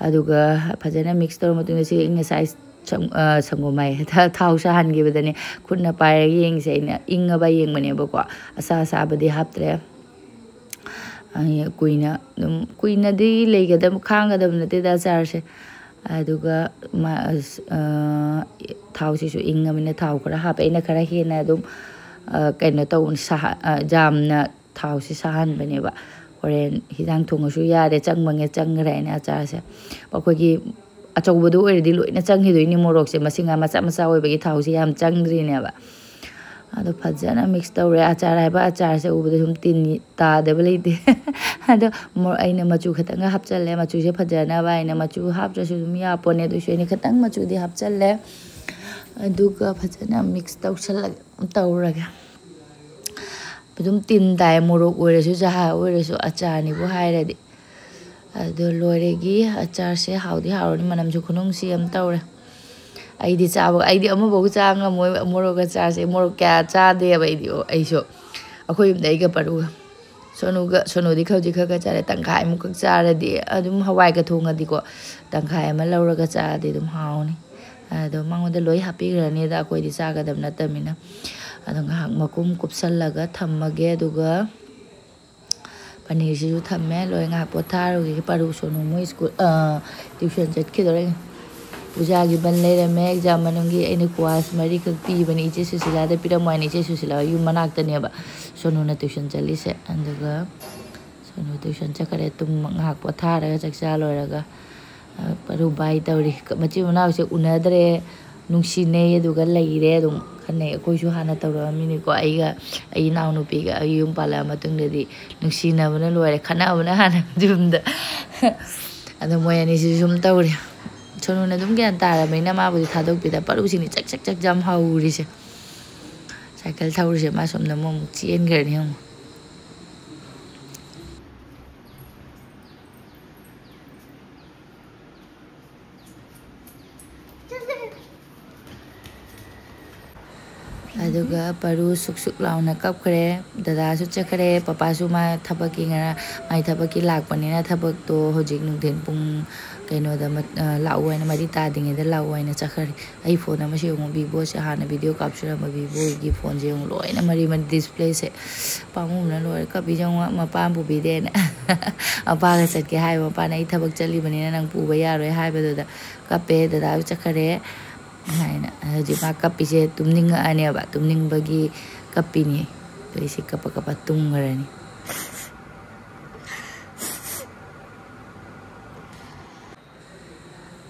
ꯑꯗꯨꯒ ꯐꯖꯅ ꯃꯤꯛꯁ ꯇꯧꯔ ꯃꯇꯨꯡꯗ ꯁꯤ ꯑꯩ ꯉꯁꯥꯏ ꯁꯪ-, ꯑ, ꯁꯪꯒꯣꯝ ꯍꯥꯏ, ꯊꯥ-, ꯊꯥꯎ ꯁꯥꯍꯟꯈꯤꯕꯗꯅꯦ ꯈꯨꯠꯅ ꯄꯥꯏꯔꯒ ꯌꯦꯡꯁꯦ ꯑꯩꯅ ꯏꯪꯉꯕ ꯌꯦꯡꯕꯅꯦꯕꯀꯣ꯫ ꯑꯁꯥ ꯑꯁꯥꯕꯗꯤ ꯍꯥꯞꯇ꯭ꯔꯦ꯫ ꯑ, ꯀꯨꯏꯅ ꯑꯗꯨꯝ, ꯀꯨꯏꯅꯗꯤ ꯂꯩꯒꯗꯕ, ꯈꯥꯡꯒꯗꯕ ꯅꯠꯇꯦꯗ ꯑꯆꯥꯔꯁꯦ꯫ ꯑꯗꯨꯒ ꯃꯥ-, ꯑꯁ-, ꯑ, ꯊꯥꯎꯁꯤꯁꯨ ꯏꯪꯉꯕꯅꯤꯅ ꯊꯥꯎ ꯈꯔ ꯍꯥꯞꯄꯦ꯫ ꯑꯩꯅ ꯈꯔ ꯍꯦꯟꯅ ꯑꯗꯨꯝ, ꯑ, ꯀꯩꯅꯣ ꯇꯧꯕꯅꯤ, ꯁꯥꯍ-, ꯑ, ꯌꯥꯝꯅ ꯊꯥꯎꯁꯤ ꯁꯥꯍꯟꯕꯅꯦꯕ꯫ ꯍꯣꯔꯦꯟ ꯍꯤꯟꯖꯥꯡ ꯊꯣꯡꯉꯁꯨ ꯌꯥꯔꯦ, ꯆꯪꯕꯉꯩ ꯆꯪꯈ꯭ꯔꯦꯅꯦ ꯑꯆꯥꯔꯁꯦ꯫ ꯑꯩꯈꯣꯏꯒꯤ ꯑꯆꯧꯕꯗꯨ ꯑꯣꯏꯔꯗꯤ ꯂꯣꯏꯅ ꯆꯪꯈꯤꯗꯣꯏꯅꯤ, ꯃꯣꯔꯣꯛꯁꯦ꯫ ꯃꯁꯤꯡ ꯃꯆꯥ ꯃꯆꯥ ꯑꯣꯏꯕꯒꯤ ꯊꯥꯎꯁꯦ ꯌꯥꯝ ꯆꯪꯗ꯭ꯔꯤꯅꯦꯕ꯫ ꯑꯗꯣ ꯐꯖꯅ ꯃꯤꯛꯁ ꯇꯧꯔꯦ꯫ ꯑꯆꯥꯔ ꯍꯥꯏꯕ ꯑꯆꯥꯔꯁꯦ ꯎꯕꯗ ꯁꯨꯝ ꯇꯤꯟ ꯇꯥꯗꯕ ꯂꯩꯇꯦ꯫ ꯑꯗꯣ ꯃꯣ-, ꯑꯩꯅ ꯃꯆꯨ ꯈꯛꯇꯪꯒ ꯍꯥꯞꯆꯜꯂꯦ꯫ ꯃꯆꯨꯁꯦ ꯐꯖꯅꯕ ꯍꯥꯏꯅ ꯃꯆꯨ ꯍꯥꯞꯇ꯭ꯔꯁꯨ ꯑꯗꯨꯝ ꯌꯥꯄꯣꯠꯅꯦ꯫ ꯑꯗꯨꯏꯁꯨ ꯑꯩꯅ ꯈꯤꯇꯪ ꯃꯆꯨꯗꯤ ꯍꯥꯞꯆꯜꯂꯦ꯫ ꯑꯗꯨꯒ ꯐꯖꯅ ꯃꯤꯛꯁ ꯇꯧꯁꯜꯂꯒ, ꯇꯧꯔꯒꯦ꯫ ꯑꯗꯨꯝ ꯇꯤꯟ ꯇꯥꯏ, ꯃꯣꯔꯣꯛ ꯑꯣꯏꯔꯁꯨ, ꯖꯍꯥ ꯑꯣꯏꯔꯁꯨ, ꯑꯆꯥꯔꯅꯤꯕꯨ ꯍꯥꯏꯔꯗꯤ꯫ ꯑꯗꯣ ꯂꯣꯏꯔꯦꯒꯤ ꯑꯆꯥꯔꯁꯦ ꯍꯥꯎꯗꯤ ꯍꯥꯎꯔꯅꯤ, ꯃꯅꯝꯁꯨ ꯈꯨꯅꯨꯡꯁꯤ ꯑꯃ ꯇꯧꯔꯦ꯫ ꯑꯩꯗꯤ ꯆꯥꯕ, ꯑꯩꯗꯤ ꯑꯃꯐꯥꯎ ꯆꯥ ꯉꯝꯃꯣꯏ ꯃꯣꯔꯣꯛ ꯑꯆꯥꯔꯁꯦ꯫ ꯃꯣꯔꯣꯛ ꯀꯌꯥ ꯆꯥꯗꯦꯕ ꯑꯩꯗꯤ꯫ ꯑꯩꯁꯨ ꯑꯩꯈꯣꯏ ꯌꯨꯝꯗ ꯑꯩꯒ ꯄꯔꯨꯒ꯫ ꯁꯣꯅꯨꯒ, ꯁꯣꯅꯨꯗꯤ ꯍꯧꯖꯤꯛ ꯈꯔ ꯈꯔ ꯆꯥꯔꯦ꯫ ꯇꯪꯈꯥꯏꯃꯨꯛꯈꯛ ꯆꯥꯔꯗꯤ ꯑꯗꯨꯝ ꯍꯋꯥꯏꯒ ꯊꯣꯡꯉꯗꯤꯀꯣ, ꯇꯪꯈꯥꯏ ꯑꯃ ꯂꯧꯔꯒ ꯆꯥꯔꯗꯤ ꯑꯗꯨꯝ ꯍꯥꯎꯅꯤ꯫ ꯑꯗꯣ ꯃꯉꯣꯟꯗ ꯂꯣꯏ ꯍꯥꯞꯄꯤꯈ꯭ꯔꯅꯤꯗ, ꯑꯩꯈꯣꯏꯗꯤ ꯆꯥꯒꯗꯕ ꯅꯠꯇꯕꯅꯤꯅ꯫ ꯑꯗꯣ ꯉꯥꯏꯍꯥꯛ ꯃꯈꯨꯝ ꯀꯨꯞꯁꯜꯂꯒ ꯊꯝꯃꯒꯦ꯫ ꯑꯗꯨꯒ ꯄꯅꯤꯔꯁꯤꯁꯨ ꯊꯝꯃꯦ꯫ ꯂꯣꯏ ꯉꯥꯏꯍꯥꯛ ꯄꯣꯊꯥꯔꯨꯒꯦ꯫ ꯄꯥꯔꯨ ꯁꯣꯅꯨ ꯃꯣꯏ ꯁ꯭ꯀꯨꯜ, ꯑ, ꯇ꯭ꯌꯨꯁꯟ ꯆꯠꯈꯤꯗꯣꯔꯦ꯫ ꯄꯨꯖꯥꯒꯤ ꯕꯟ ꯂꯩꯔꯝꯃꯦ꯫ ꯑꯦꯛꯖꯥꯝ ꯃꯅꯨꯡꯒꯤ ꯑꯩꯅ ꯀ꯭ꯋꯥꯁ ꯃꯔꯤꯈꯛ ꯄꯤꯕꯅꯤ꯫ ꯏꯆꯦ ꯁꯨꯁꯤꯂꯥꯗ ꯄꯤꯔꯝꯃꯣ ꯍꯥꯏꯅ꯫ ꯏꯆꯦ ꯁꯨꯁꯤꯂꯥ ꯌꯨꯝ ꯃꯅꯥꯛꯇꯅꯦꯕ ꯁꯣꯅꯨꯅ ꯇ꯭ꯌꯨꯁꯟ ꯆꯠꯂꯤꯁꯦ꯫ ꯑꯗꯨꯒ ꯁꯣꯅꯨ ꯇ꯭ꯌꯨꯁꯟ ꯆꯠꯈ꯭ꯔꯦ꯫ ꯇꯨꯝ ꯉꯥꯏꯍꯥꯛ ꯄꯣꯊꯥꯔꯒ ꯆꯥꯛ ꯆꯥ ꯂꯣꯏꯔꯒ, ꯑ, ꯄꯔꯨ ꯕꯥꯏ ꯇꯧꯔꯤ꯫ ꯃꯆꯤꯟ ꯃꯅꯥꯎꯁꯦ ꯎꯅꯗ꯭ꯔꯦ, ꯅꯨꯡꯁꯤꯅꯩ, ꯑꯗꯨꯒ ꯂꯩꯔꯦ ꯑꯗꯨꯝ꯫ ꯈꯟꯅꯩ꯫ ꯑꯩꯈꯣꯏꯁꯨ ꯍꯥꯟꯅ ꯇꯧꯔꯛꯑꯝꯃꯤꯅꯤꯀꯣ꯫ ꯑꯩꯒ ꯑꯩ ꯏꯅꯥꯎꯅꯨꯄꯤꯒ ꯑꯩ ꯌꯨꯝ ꯄꯥꯜꯂꯛꯑ ꯃꯇꯨꯡꯗꯗꯤ ꯅꯨꯡꯁꯤꯅꯕꯅ ꯂꯣꯏꯔꯦ, ꯈꯠꯅꯕꯅ ꯍꯥꯟꯅ ꯌꯨꯝꯗ꯫ ꯑꯗꯣ ꯃꯣꯏ ꯑꯅꯤꯁꯤꯁꯨ ꯁꯨꯝ ꯇꯧꯔꯤ꯫ ꯁꯣꯅꯨꯅ ꯑꯗꯨꯝ ꯒ꯭ꯌꯥꯟ ꯇꯥꯔꯕꯅꯤꯅ ꯃꯥꯕꯨꯗꯤ ꯊꯥꯗꯣꯛꯄꯤꯗ꯫ ꯄꯔꯨꯁꯤꯅꯤ ꯆꯛ ꯆꯛ ꯆꯛ ꯌꯥꯝ ꯍꯧꯔꯤꯁꯦ꯫ ꯁꯥꯏꯀꯜ ꯊꯧꯔꯤꯁꯦ ꯃꯥ ꯁꯣꯝꯗ ꯑꯃꯨꯛ ꯑꯃꯨꯛ ꯆꯦꯟꯈ꯭ꯔꯅꯤ ꯌꯦꯡꯉꯣ꯫ ꯑꯗꯨꯒ ꯄꯔꯨ ꯁꯨꯛ ꯁꯨꯛ ꯂꯥꯎꯅ ꯀꯞꯈ꯭ꯔꯦ꯫ ꯗꯗꯥꯁꯨ ꯆꯠꯈ꯭ꯔꯦ, ꯄꯄꯥꯁꯨ ꯃꯥ ꯊꯕꯛꯀꯤ ꯉꯔꯥꯡ, ꯃꯥꯏ ꯊꯕꯛꯀꯤ ꯂꯥꯛꯄꯅꯤꯅ ꯊꯕꯛꯇꯣ ꯍꯧꯖꯤꯛ ꯅꯨꯡꯊꯤꯟ ꯄꯨꯡ ꯀꯩꯅꯣꯗ ꯃꯠ-, ꯑ, ꯂꯥꯛꯑꯣ ꯍꯥꯏꯅ, ꯃꯔꯤ ꯇꯥꯗ꯭ꯔꯤꯉꯩꯗ ꯂꯥꯛꯑꯣ ꯍꯥꯏꯅ ꯆꯠꯈ꯭ꯔꯦ꯫ ꯑꯩ ꯐꯣꯟ ꯑꯃꯁꯨ ꯌꯦꯡꯉꯨ, ꯚꯤꯚꯣꯁꯦ ꯍꯥꯟꯅ ꯚꯤꯗꯤꯑꯣ ꯀꯥꯞꯆꯔꯝꯕ ꯚꯤꯚꯣꯒꯤ ꯐꯣꯟꯁꯦ ꯌꯦꯡꯉꯨ, ꯂꯣꯏꯅ ꯃꯔꯤ ꯃꯔꯤ ꯗꯤꯁꯄ꯭ꯂꯦꯁꯦ꯫ ꯄꯥꯝꯃꯨꯕꯅ ꯂꯣꯏꯔꯦ꯫ ꯀꯞꯄꯤꯁꯦ ꯌꯦꯡꯉꯨ, ꯃꯄꯥ ꯄꯨꯕꯤꯗꯦꯅ꯫ ꯃꯄꯥꯒ ꯆꯠꯀꯦ ꯍꯥꯏꯕ, ꯃꯄꯥꯅ "ꯑꯩ ꯊꯕꯛ ꯆꯠꯂꯤꯕꯅꯤꯅ ꯅꯪ ꯄꯨꯕ ꯌꯥꯔꯣꯏ" ꯍꯥꯏꯕꯗꯨꯗ ꯀꯞꯄꯦ꯫ ꯗꯗꯥꯁꯨ ꯆꯠꯈꯔꯦ ꯍꯥꯏꯅ꯫ ꯍꯧꯖꯤꯛ ꯃꯥ ꯀꯞꯄꯤꯁꯦ ꯇꯨꯝꯅꯤꯡꯉꯛꯑꯅꯦꯕ, ꯇꯨꯝꯅꯤꯡꯕꯒꯤ ꯀꯞꯄꯤꯅꯤ꯫ ꯑꯗꯩ ꯁꯤ ꯀꯞꯄ ꯀꯞꯄ ꯇꯨꯝꯈ꯭ꯔꯅꯤ꯫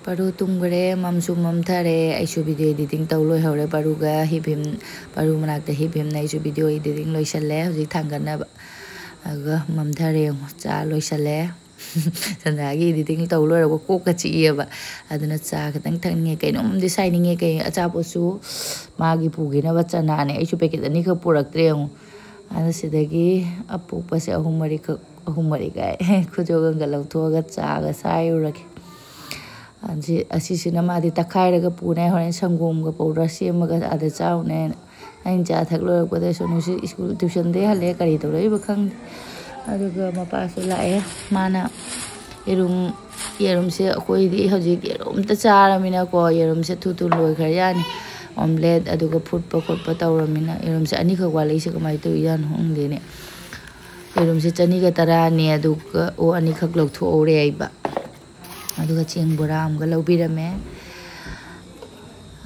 ꯄꯔꯨ ꯇꯨꯝꯈ꯭ꯔꯦ, ꯃꯝꯁꯨ ꯃꯝꯊꯔꯦ꯫ ꯑꯩꯁꯨ video editing ꯇꯧ ꯂꯣꯏꯍꯧꯔꯦ꯫ ꯄꯔꯨꯒ ꯍꯤꯞ ꯍꯤꯝ, ꯄꯔꯨ ꯃꯅꯥꯛꯇ ꯍꯤꯞ ꯍꯤꯝꯅ ꯑꯩꯁꯨ video editing ꯂꯣꯏꯁꯜꯂꯦ ꯍꯧꯖꯤꯛ ꯊꯥꯡꯒꯠꯅꯕ꯫ ꯑꯗꯨꯒ ꯃꯝꯊꯔꯦ ꯌꯦꯡꯉꯣ, ꯆꯥ ꯂꯣꯏꯁꯜꯂꯦ꯫ ꯁꯟꯗ꯭ꯌꯥꯒꯤ editing ꯇꯧ ꯂꯣꯏꯔꯒ ꯀꯣꯛꯀ ꯆꯤꯛꯏꯑꯕ꯫ ꯑꯗꯨꯅ ꯆꯥ ꯈꯤꯇꯪ ꯊꯛꯅꯤꯡꯉꯦ, ꯀꯩꯅꯣꯝꯗꯤ ꯁꯥꯏꯅꯤꯡꯉꯦ꯫ ꯀꯩ ꯑꯆꯥꯄꯣꯠꯁꯨ ꯃꯥꯒꯤ ꯄꯨꯈꯤꯅꯕ ꯆꯅꯥꯅꯦ, ꯑꯩꯁꯨ packet ꯑꯅꯤꯈꯛ ꯄꯨꯔꯛꯇ꯭ꯔꯦ ꯌꯦꯡꯉꯣ꯫ ꯑꯗ ꯁꯤꯗꯒꯤ ꯑꯄꯣꯛꯄꯁꯦ ꯑꯍꯨꯝ ꯃꯔꯤꯈꯛ, ꯑꯍꯨꯝ ꯃꯔꯤ ꯀꯥꯏ, ꯈꯨꯖꯣꯒꯪꯒ ꯂꯧꯊꯣꯛꯑꯒ ꯆꯥꯒ ꯁꯥꯏꯔꯨꯔꯒꯦ꯫ ꯑꯁꯤ-, ꯑꯁꯤꯁꯤꯅ ꯃꯥꯗꯤ ꯇꯛꯈꯥꯏꯔꯒ ꯄꯨꯅꯦ, ꯍꯣꯔꯦꯟ ꯁꯪꯒꯣꯝꯒ powder ꯁꯦꯝꯃꯒ ꯑꯥꯗ ꯆꯥꯎꯅꯦꯅ꯫ ꯑꯩꯅ ꯆꯥ ꯊꯛ ꯂꯣꯏꯔꯛꯄꯗ ꯁꯣꯅꯨꯁꯤ ꯁ꯭ꯀꯨꯜ tuitionꯗꯩ ꯍꯜꯂꯛꯑꯦ, ꯀꯔꯤ ꯇꯧꯔꯛꯏꯕ ꯈꯪꯗꯦ꯫ ꯑꯗꯨꯒ ꯃꯄꯥꯁꯨ ꯂꯥꯛꯑꯦ, ꯃꯥꯅ ꯌꯦꯔꯨꯝ, ꯌꯦꯔꯨꯝꯁꯦ ꯑꯩꯈꯣꯏꯗꯤ ꯍꯧꯖꯤꯛ ꯌꯦꯔꯨꯝꯇ ꯆꯥꯔꯃꯤꯅꯀꯣ, ꯌꯦꯔꯨꯝꯁꯦ ꯊꯨ ꯊꯨ ꯂꯣꯏꯈ꯭ꯔ ꯌꯥꯅꯤ꯫ Omelette ꯑꯗꯨꯒ ꯐꯨꯠꯄ ꯈꯣꯠꯄ ꯇꯧꯔꯃꯤꯅ ꯌꯦꯔꯨꯝꯁꯦ ꯑꯅꯤꯈꯛ ꯋꯥꯠꯂꯛꯏꯁꯦ ꯀꯃꯥꯏꯅ ꯇꯧꯔꯤꯖꯥꯠꯅꯣ ꯈꯪꯗꯦꯅꯦ꯫ ꯌꯦꯔꯨꯝꯁꯦ ꯆꯅꯤꯒ ꯇꯔꯥꯅꯦ, ꯑꯗꯨꯒ ꯑꯣ ꯑꯅꯤꯈꯛ ꯂꯧꯊꯣꯛꯍꯧꯔꯦ ꯑꯩꯕ꯫ ꯑꯗꯨꯒ ꯆꯦꯡ ꯕꯣꯔꯥ ꯑꯃꯒ ꯂꯧꯕꯤꯔꯝꯃꯦ꯫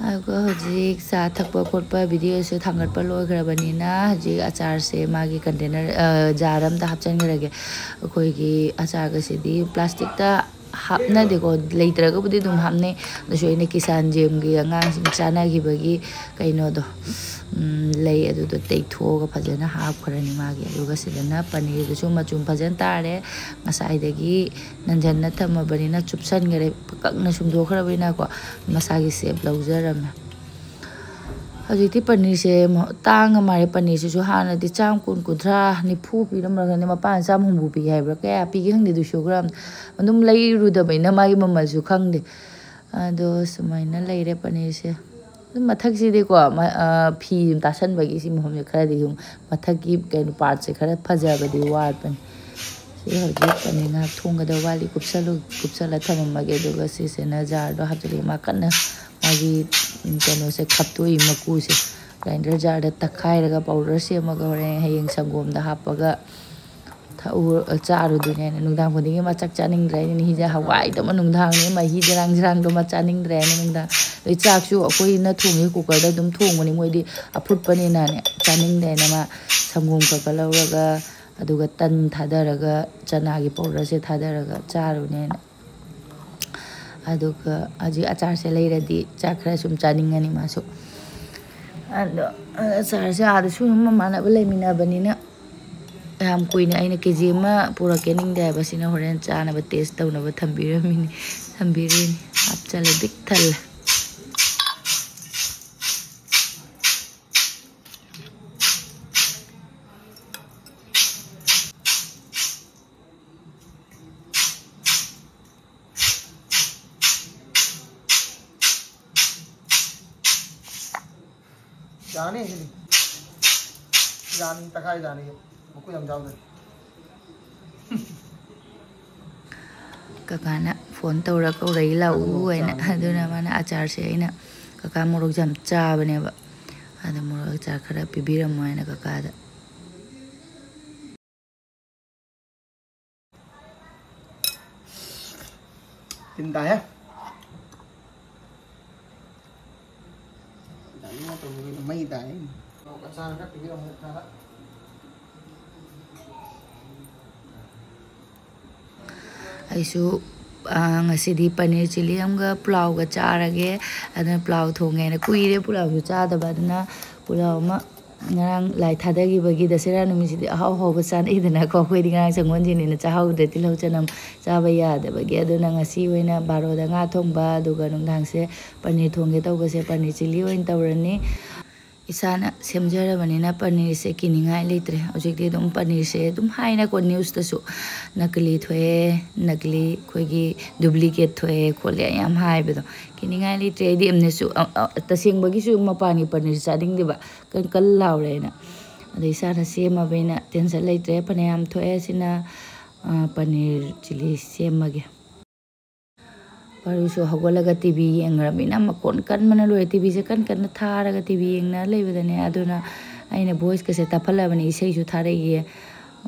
ꯑꯗꯨꯒ ꯍꯧꯖꯤꯛ ꯆꯥ ꯊꯛꯄ ꯈꯣꯠꯄ videoꯁꯨ ꯊꯥꯡꯒꯠꯄ ꯂꯣꯏꯈ꯭ꯔꯕꯅꯤꯅ ꯍꯧꯖꯤꯛ ꯑꯆꯥꯔꯁꯦ ꯃꯥꯒꯤ container, ꯑ, jar ꯑꯝꯗ ꯍꯥꯞꯆꯤꯟꯈ꯭ꯔꯒꯦ꯫ ꯑꯩꯈꯣꯏꯒꯤ ꯑꯆꯥꯔꯒꯁꯤꯗꯤ plasticꯇ ꯍꯥꯞꯅꯗꯦꯀꯣ, ꯂꯩꯇ꯭ꯔꯒꯕꯨꯗꯤ ꯑꯗꯨꯝ ꯍꯥꯞꯅꯩ꯫ ꯑꯗꯨꯁꯨ ꯑꯩꯅ ꯀꯤꯁꯥꯟ ꯖꯦꯝꯒꯤ ꯑꯉꯥꯡꯁꯤꯡ ꯆꯥꯅꯈꯤꯕꯒꯤ ꯀꯩꯅꯣꯗꯣ, ꯎꯝ, ꯂꯩ, ꯑꯗꯨꯗꯣ ꯇꯩꯊꯣꯛꯑꯒ ꯐꯖꯅ ꯍꯥꯞꯈ꯭ꯔꯅꯤ ꯃꯥꯒꯤ꯫ ꯑꯗꯨꯒ ꯁꯤꯗꯅ ꯄꯅꯤꯔꯗꯨꯁꯨ ꯃꯆꯨꯝ ꯐꯖꯅ ꯇꯥꯔꯦ, ꯉꯁꯥꯏꯗꯒꯤ ꯅꯟꯖꯟꯅ ꯊꯝꯃꯕꯅꯤꯅ ꯆꯨꯞꯁꯟꯈꯔꯦ, ꯀꯪꯅ ꯁꯨꯝꯗꯣꯛꯈ꯭ꯔꯕꯅꯤꯅꯀꯣ ꯃꯁꯥꯒꯤ shape ꯂꯧꯖꯔꯝꯃꯦ꯫ ꯍꯧꯖꯤꯛꯇꯤ ꯄꯅꯤꯔꯁꯦ ꯃ-, ꯇꯥꯡꯉ ꯃꯥꯜꯂꯦ꯫ ꯄꯅꯤꯔꯁꯤꯁꯨ ꯍꯥꯟꯅꯗꯤ ꯆꯥꯝ ꯀꯨꯟ, ꯀꯨꯟꯊ꯭ꯔꯥ, ꯅꯤꯐꯨ ꯄꯤꯔꯝꯕ꯭ꯔꯥ ꯈꯪꯗꯦ, ꯃꯄꯥꯟ ꯆꯥꯝ ꯍꯨꯝꯐꯨ ꯄꯤ ꯍꯥꯏꯕ꯭ꯔꯥ, ꯀꯌꯥ ꯄꯤꯒꯦ ꯈꯪꯗꯦ ꯑꯗꯨꯁꯨ ꯒ꯭ꯔꯥꯝ꯫ ꯑꯗꯨꯝ ꯂꯩꯔꯨꯗꯕꯅꯤꯅ ꯃꯥꯒꯤ ꯃꯃꯜꯁꯨ ꯈꯪꯗꯦ꯫ ꯑꯗꯣ ꯁꯨꯃꯥꯏꯅ ꯂꯩꯔꯦ ꯄꯅꯤꯔꯁꯦ꯫ ꯑꯗꯨꯝ ꯃꯊꯛꯁꯤꯗꯤꯀꯣ, ꯃ-, ꯑ, ꯐꯤ ꯑꯗꯨꯝ ꯇꯥꯁꯟꯕꯒꯤ ꯁꯤ ꯃꯐꯝꯁꯦ ꯈꯔꯗꯤ ꯑꯗꯨꯝ ꯃꯊꯛꯀꯤ ꯀꯩꯅꯣ partꯁꯦ ꯈꯔ ꯐꯖꯕꯗꯤ ꯋꯥꯠꯄꯅꯦ꯫ ꯁꯤ ꯍꯧꯖꯤꯛ ꯄꯅꯤꯔ ꯉꯥꯏꯍꯥꯛ ꯊꯣꯡꯒꯗꯕ ꯋꯥꯠꯂꯤ, ꯀꯨꯞꯁꯜꯂꯨ-, ꯀꯨꯞꯁꯜꯂ ꯊꯝꯃꯝꯃꯒꯦ꯫ ꯑꯗꯨꯒ ꯁꯤꯁꯤꯅ jarꯗꯣ ꯍꯥꯞꯆꯤꯜꯂꯒ ꯃꯥ ꯀꯟꯅ ꯃꯥꯒꯤ, ꯎꯝ, ꯀꯩꯅꯣꯁꯦ ꯈꯞꯇꯣꯛꯏ, ꯃꯀꯨꯁꯦ꯫ Grinder jarꯗ ꯇꯛꯈꯥꯏꯔꯒ powder ꯁꯦꯝꯃꯒ ꯍꯣꯔꯦꯟ ꯍꯌꯦꯡ ꯁꯪꯒꯣꯝꯗ ꯍꯥꯞꯄꯒ ꯊꯛꯎ-, ꯆꯥꯔꯨꯗꯣꯏꯅꯦ ꯍꯥꯏꯅ꯫ ꯅꯨꯡꯗꯥꯡ ꯈꯨꯗꯤꯡꯒꯤ ꯃꯥ ꯆꯥꯛ ꯆꯥꯅꯤꯡꯗ꯭ꯔꯦ ꯍꯥꯏꯅ, ꯍꯤꯟꯖꯥꯡ ꯍꯋꯥꯏꯗꯨꯃ ꯅꯨꯡꯗꯥꯡꯅꯤ, ꯃꯍꯤ ꯗꯔꯥꯡ ꯗꯔꯥꯡꯗꯨꯃ ꯆꯥꯅꯤꯡꯗ꯭ꯔꯦ ꯍꯥꯏꯅ ꯅꯨꯡꯗꯥꯡ꯫ ꯑꯗꯩ ꯆꯥꯛꯁꯨ ꯑꯩꯈꯣꯏꯅ ꯊꯣꯡꯉꯤ cookerꯗ ꯑꯗꯨꯝ ꯊꯣꯡꯕꯅꯤ, ꯃꯣꯏꯗꯤ ꯑꯐꯨꯠꯄꯅꯤꯅꯅꯦ ꯆꯥꯅꯤꯡꯗꯦꯅ ꯃꯥ ꯁꯪꯒꯣꯝ ꯈꯔ ꯈꯔ ꯂꯧꯔꯒ, ꯑꯗꯨꯒ ꯇꯟ ꯊꯥꯗꯔꯒ, ꯆꯅꯥꯒꯤ powderꯁꯦ ꯊꯥꯗꯔꯒ ꯆꯥꯔꯨꯅꯦꯅ꯫ ꯑꯗꯨꯒ ꯍꯧꯖꯤꯛ ꯑꯆꯥꯔꯁꯦ ꯂꯩꯔꯗꯤ ꯆꯥꯛ ꯈꯔ ꯁꯨꯝ ꯆꯥꯅꯤꯡꯉꯅꯤ ꯃꯥꯁꯨ꯫ ꯑꯗꯣ ꯑꯆꯥꯔꯁꯦ ꯑꯥꯗꯁꯨ ꯑꯗꯨꯝ ꯃꯃꯥꯟꯅꯕ ꯂꯩꯃꯤꯟꯅꯕꯅꯤꯅ ꯌꯥꯝ ꯀꯨꯏꯅ ꯑꯩꯅ ꯀꯦ ꯖꯤ ꯑꯃ ꯄꯨꯔꯛꯀꯦ ꯅꯤꯡꯗꯦ ꯍꯥꯏꯕꯁꯤꯅ ꯍꯣꯔꯦꯟ ꯆꯥꯅꯕ ꯇꯦꯁ ꯇꯧꯅꯕ ꯊꯝꯕꯤꯔꯝꯃꯤꯅꯤ꯫ ꯊꯝꯕꯤꯔꯤꯅꯤ꯫ ꯍꯥꯞꯆꯜꯂꯦ ꯄꯤꯛ ꯊꯜꯂꯦ꯫ ꯌꯥꯅꯤ ꯁꯤꯗꯤ꯫ ꯌꯥꯅꯤ, ꯇꯪꯈꯥꯏ ꯌꯥꯅꯤ꯫ ꯃꯀꯨ ꯌꯥꯝ ꯌꯥꯎꯗꯦ꯫ ꯀꯀꯥꯅ ꯐꯣꯟ ꯇꯧꯔ ꯀꯧꯔꯛꯏ ꯂꯥꯛꯎ ꯍꯥꯏꯅ꯫ ꯑꯗꯨꯅ ꯃꯥꯅ ꯑꯆꯥꯔꯁꯦ ꯑꯩꯅ, ꯀꯀꯥ ꯃꯣꯔꯣꯛꯁꯦ ꯌꯥꯝ ꯆꯥꯕꯅꯦꯕ, ꯑꯗ ꯃꯣꯔꯣꯛ ꯑꯆꯥꯔ ꯈꯔ ꯄꯤꯕꯤꯔꯝꯃꯣ ꯍꯥꯏꯅ ꯀꯀꯥꯗ꯫ ꯇꯤꯟ ꯇꯥꯏꯍꯦ꯫ ꯃꯩ ꯇꯥꯏ꯫ ꯑꯩꯁꯨ, ꯑ, ꯉꯁꯤꯗꯤ ꯄꯅꯤꯔ ꯆꯤꯂꯤ ꯑꯃꯒ ꯄꯨꯂꯥꯎꯒ ꯆꯥꯔꯒꯦ꯫ ꯑꯗꯨꯅ ꯄꯨꯂꯥꯎ ꯊꯣꯡꯉꯦꯅ, ꯀꯨꯏꯔꯦ ꯄꯨꯂꯥꯎꯁꯨ ꯆꯥꯗꯕ, ꯑꯗꯨꯅ ꯄꯨꯂꯥꯎ ꯑꯃ, ꯉꯔꯥꯡ ꯂꯥꯏ ꯊꯥꯗꯈꯤꯕꯒꯤ ꯗꯁꯦꯔꯥ ꯅꯨꯃꯤꯠꯁꯤꯗꯤ ꯑꯍꯥꯎ ꯑꯍꯥꯎꯕ ꯆꯥꯅꯩꯗꯅꯀꯣ꯫ ꯑꯩꯈꯣꯏꯗꯤ ꯉꯔꯥꯡ ꯁꯪꯒꯣꯜꯁꯦꯟꯅꯤꯅ ꯆꯥꯍꯧꯗ꯭ꯔꯦ, ꯇꯤꯜꯍꯧ ꯆꯅꯝ ꯆꯥꯕ ꯌꯥꯗꯕꯒꯤ꯫ ꯑꯗꯨꯅ ꯉꯁꯤ ꯑꯣꯏꯅ ꯕꯥꯔꯣꯗ ꯉꯥ ꯊꯣꯡꯕ, ꯑꯗꯨꯒ ꯅꯨꯡꯗꯥꯡꯁꯦ ꯄꯅꯤꯔ ꯊꯣꯡꯒꯦ ꯇꯧꯕꯁꯦ ꯄꯅꯤꯔ ꯆꯤꯂꯤ ꯑꯣꯏꯅ ꯇꯧꯔꯅꯤ꯫ ꯏꯁꯥꯅ ꯁꯦꯝꯖꯔꯕꯅꯤꯅ ꯄꯅꯤꯔꯁꯦ ꯀꯤꯅꯤꯡꯉꯥꯏ ꯂꯩꯇ꯭ꯔꯦ꯫ ꯍꯧꯖꯤꯛꯇꯤ ꯑꯗꯨꯝ ꯄꯅꯤꯔꯁꯦ ꯑꯗꯨꯝ ꯍꯥꯏꯅꯀꯣ, ꯅ꯭ꯌꯨꯁꯇꯁꯨ ꯅꯀꯂꯤ ꯊꯣꯛꯑꯦ, ꯅꯀꯂꯤ, ꯑꯩꯈꯣꯏꯒꯤ ꯗꯨꯄ꯭ꯂꯤꯀꯦꯠ ꯊꯣꯛꯑꯦ ꯈꯣꯠꯂꯦ ꯌꯥꯝ ꯍꯥꯏꯕꯗꯣ꯫ ꯀꯤꯅꯤꯡꯉꯥꯏ ꯂꯩꯇ꯭ꯔꯦ꯫ ꯑꯩꯗꯤ ꯑꯝꯅꯁꯨ, ꯑ, ꯑ, ꯇꯁꯦꯡꯕꯒꯤꯁꯨ ꯃꯄꯥꯟꯒꯤ ꯄꯅꯤꯔ ꯆꯥꯅꯤꯡꯗꯦꯕ, ꯀꯟ ꯀꯟ ꯂꯥꯎꯔꯦꯅ꯫ ꯑꯗꯩ ꯏꯁꯥꯅ ꯁꯦꯝꯃꯕꯅꯤꯅ ꯇꯦꯟꯁꯟ ꯂꯩꯇ꯭ꯔꯦ꯫ ꯐꯅꯌꯥꯝ ꯊꯣꯛꯑꯦ꯫ ꯁꯤꯅ, ꯑ, ꯄꯅꯤꯔ ꯆꯤꯂꯤ ꯁꯦꯝꯃꯒꯦ꯫ ꯄꯥꯔꯨꯁꯨ ꯍꯧꯒꯠꯂꯒ ꯇꯤ ꯚꯤ ꯌꯦꯡꯈ꯭ꯔꯕꯅꯤꯅ ꯃꯈꯣꯟ ꯀꯟꯕꯅ ꯂꯣꯏꯔꯦ꯫ ꯇꯤ ꯚꯤꯁꯦ ꯀꯟ ꯀꯟꯅ ꯊꯥꯔꯒ ꯇꯤ ꯚꯤ ꯌꯦꯡꯅ ꯂꯩꯕꯗꯅꯦ꯫ ꯑꯗꯨꯅ ꯑꯩꯅ ꯚꯣꯏꯁꯀꯁꯦ ꯇꯞꯍꯜꯂꯕꯅꯤ, ꯏꯁꯩꯁꯨ ꯊꯥꯔꯛꯏꯌꯦ꯫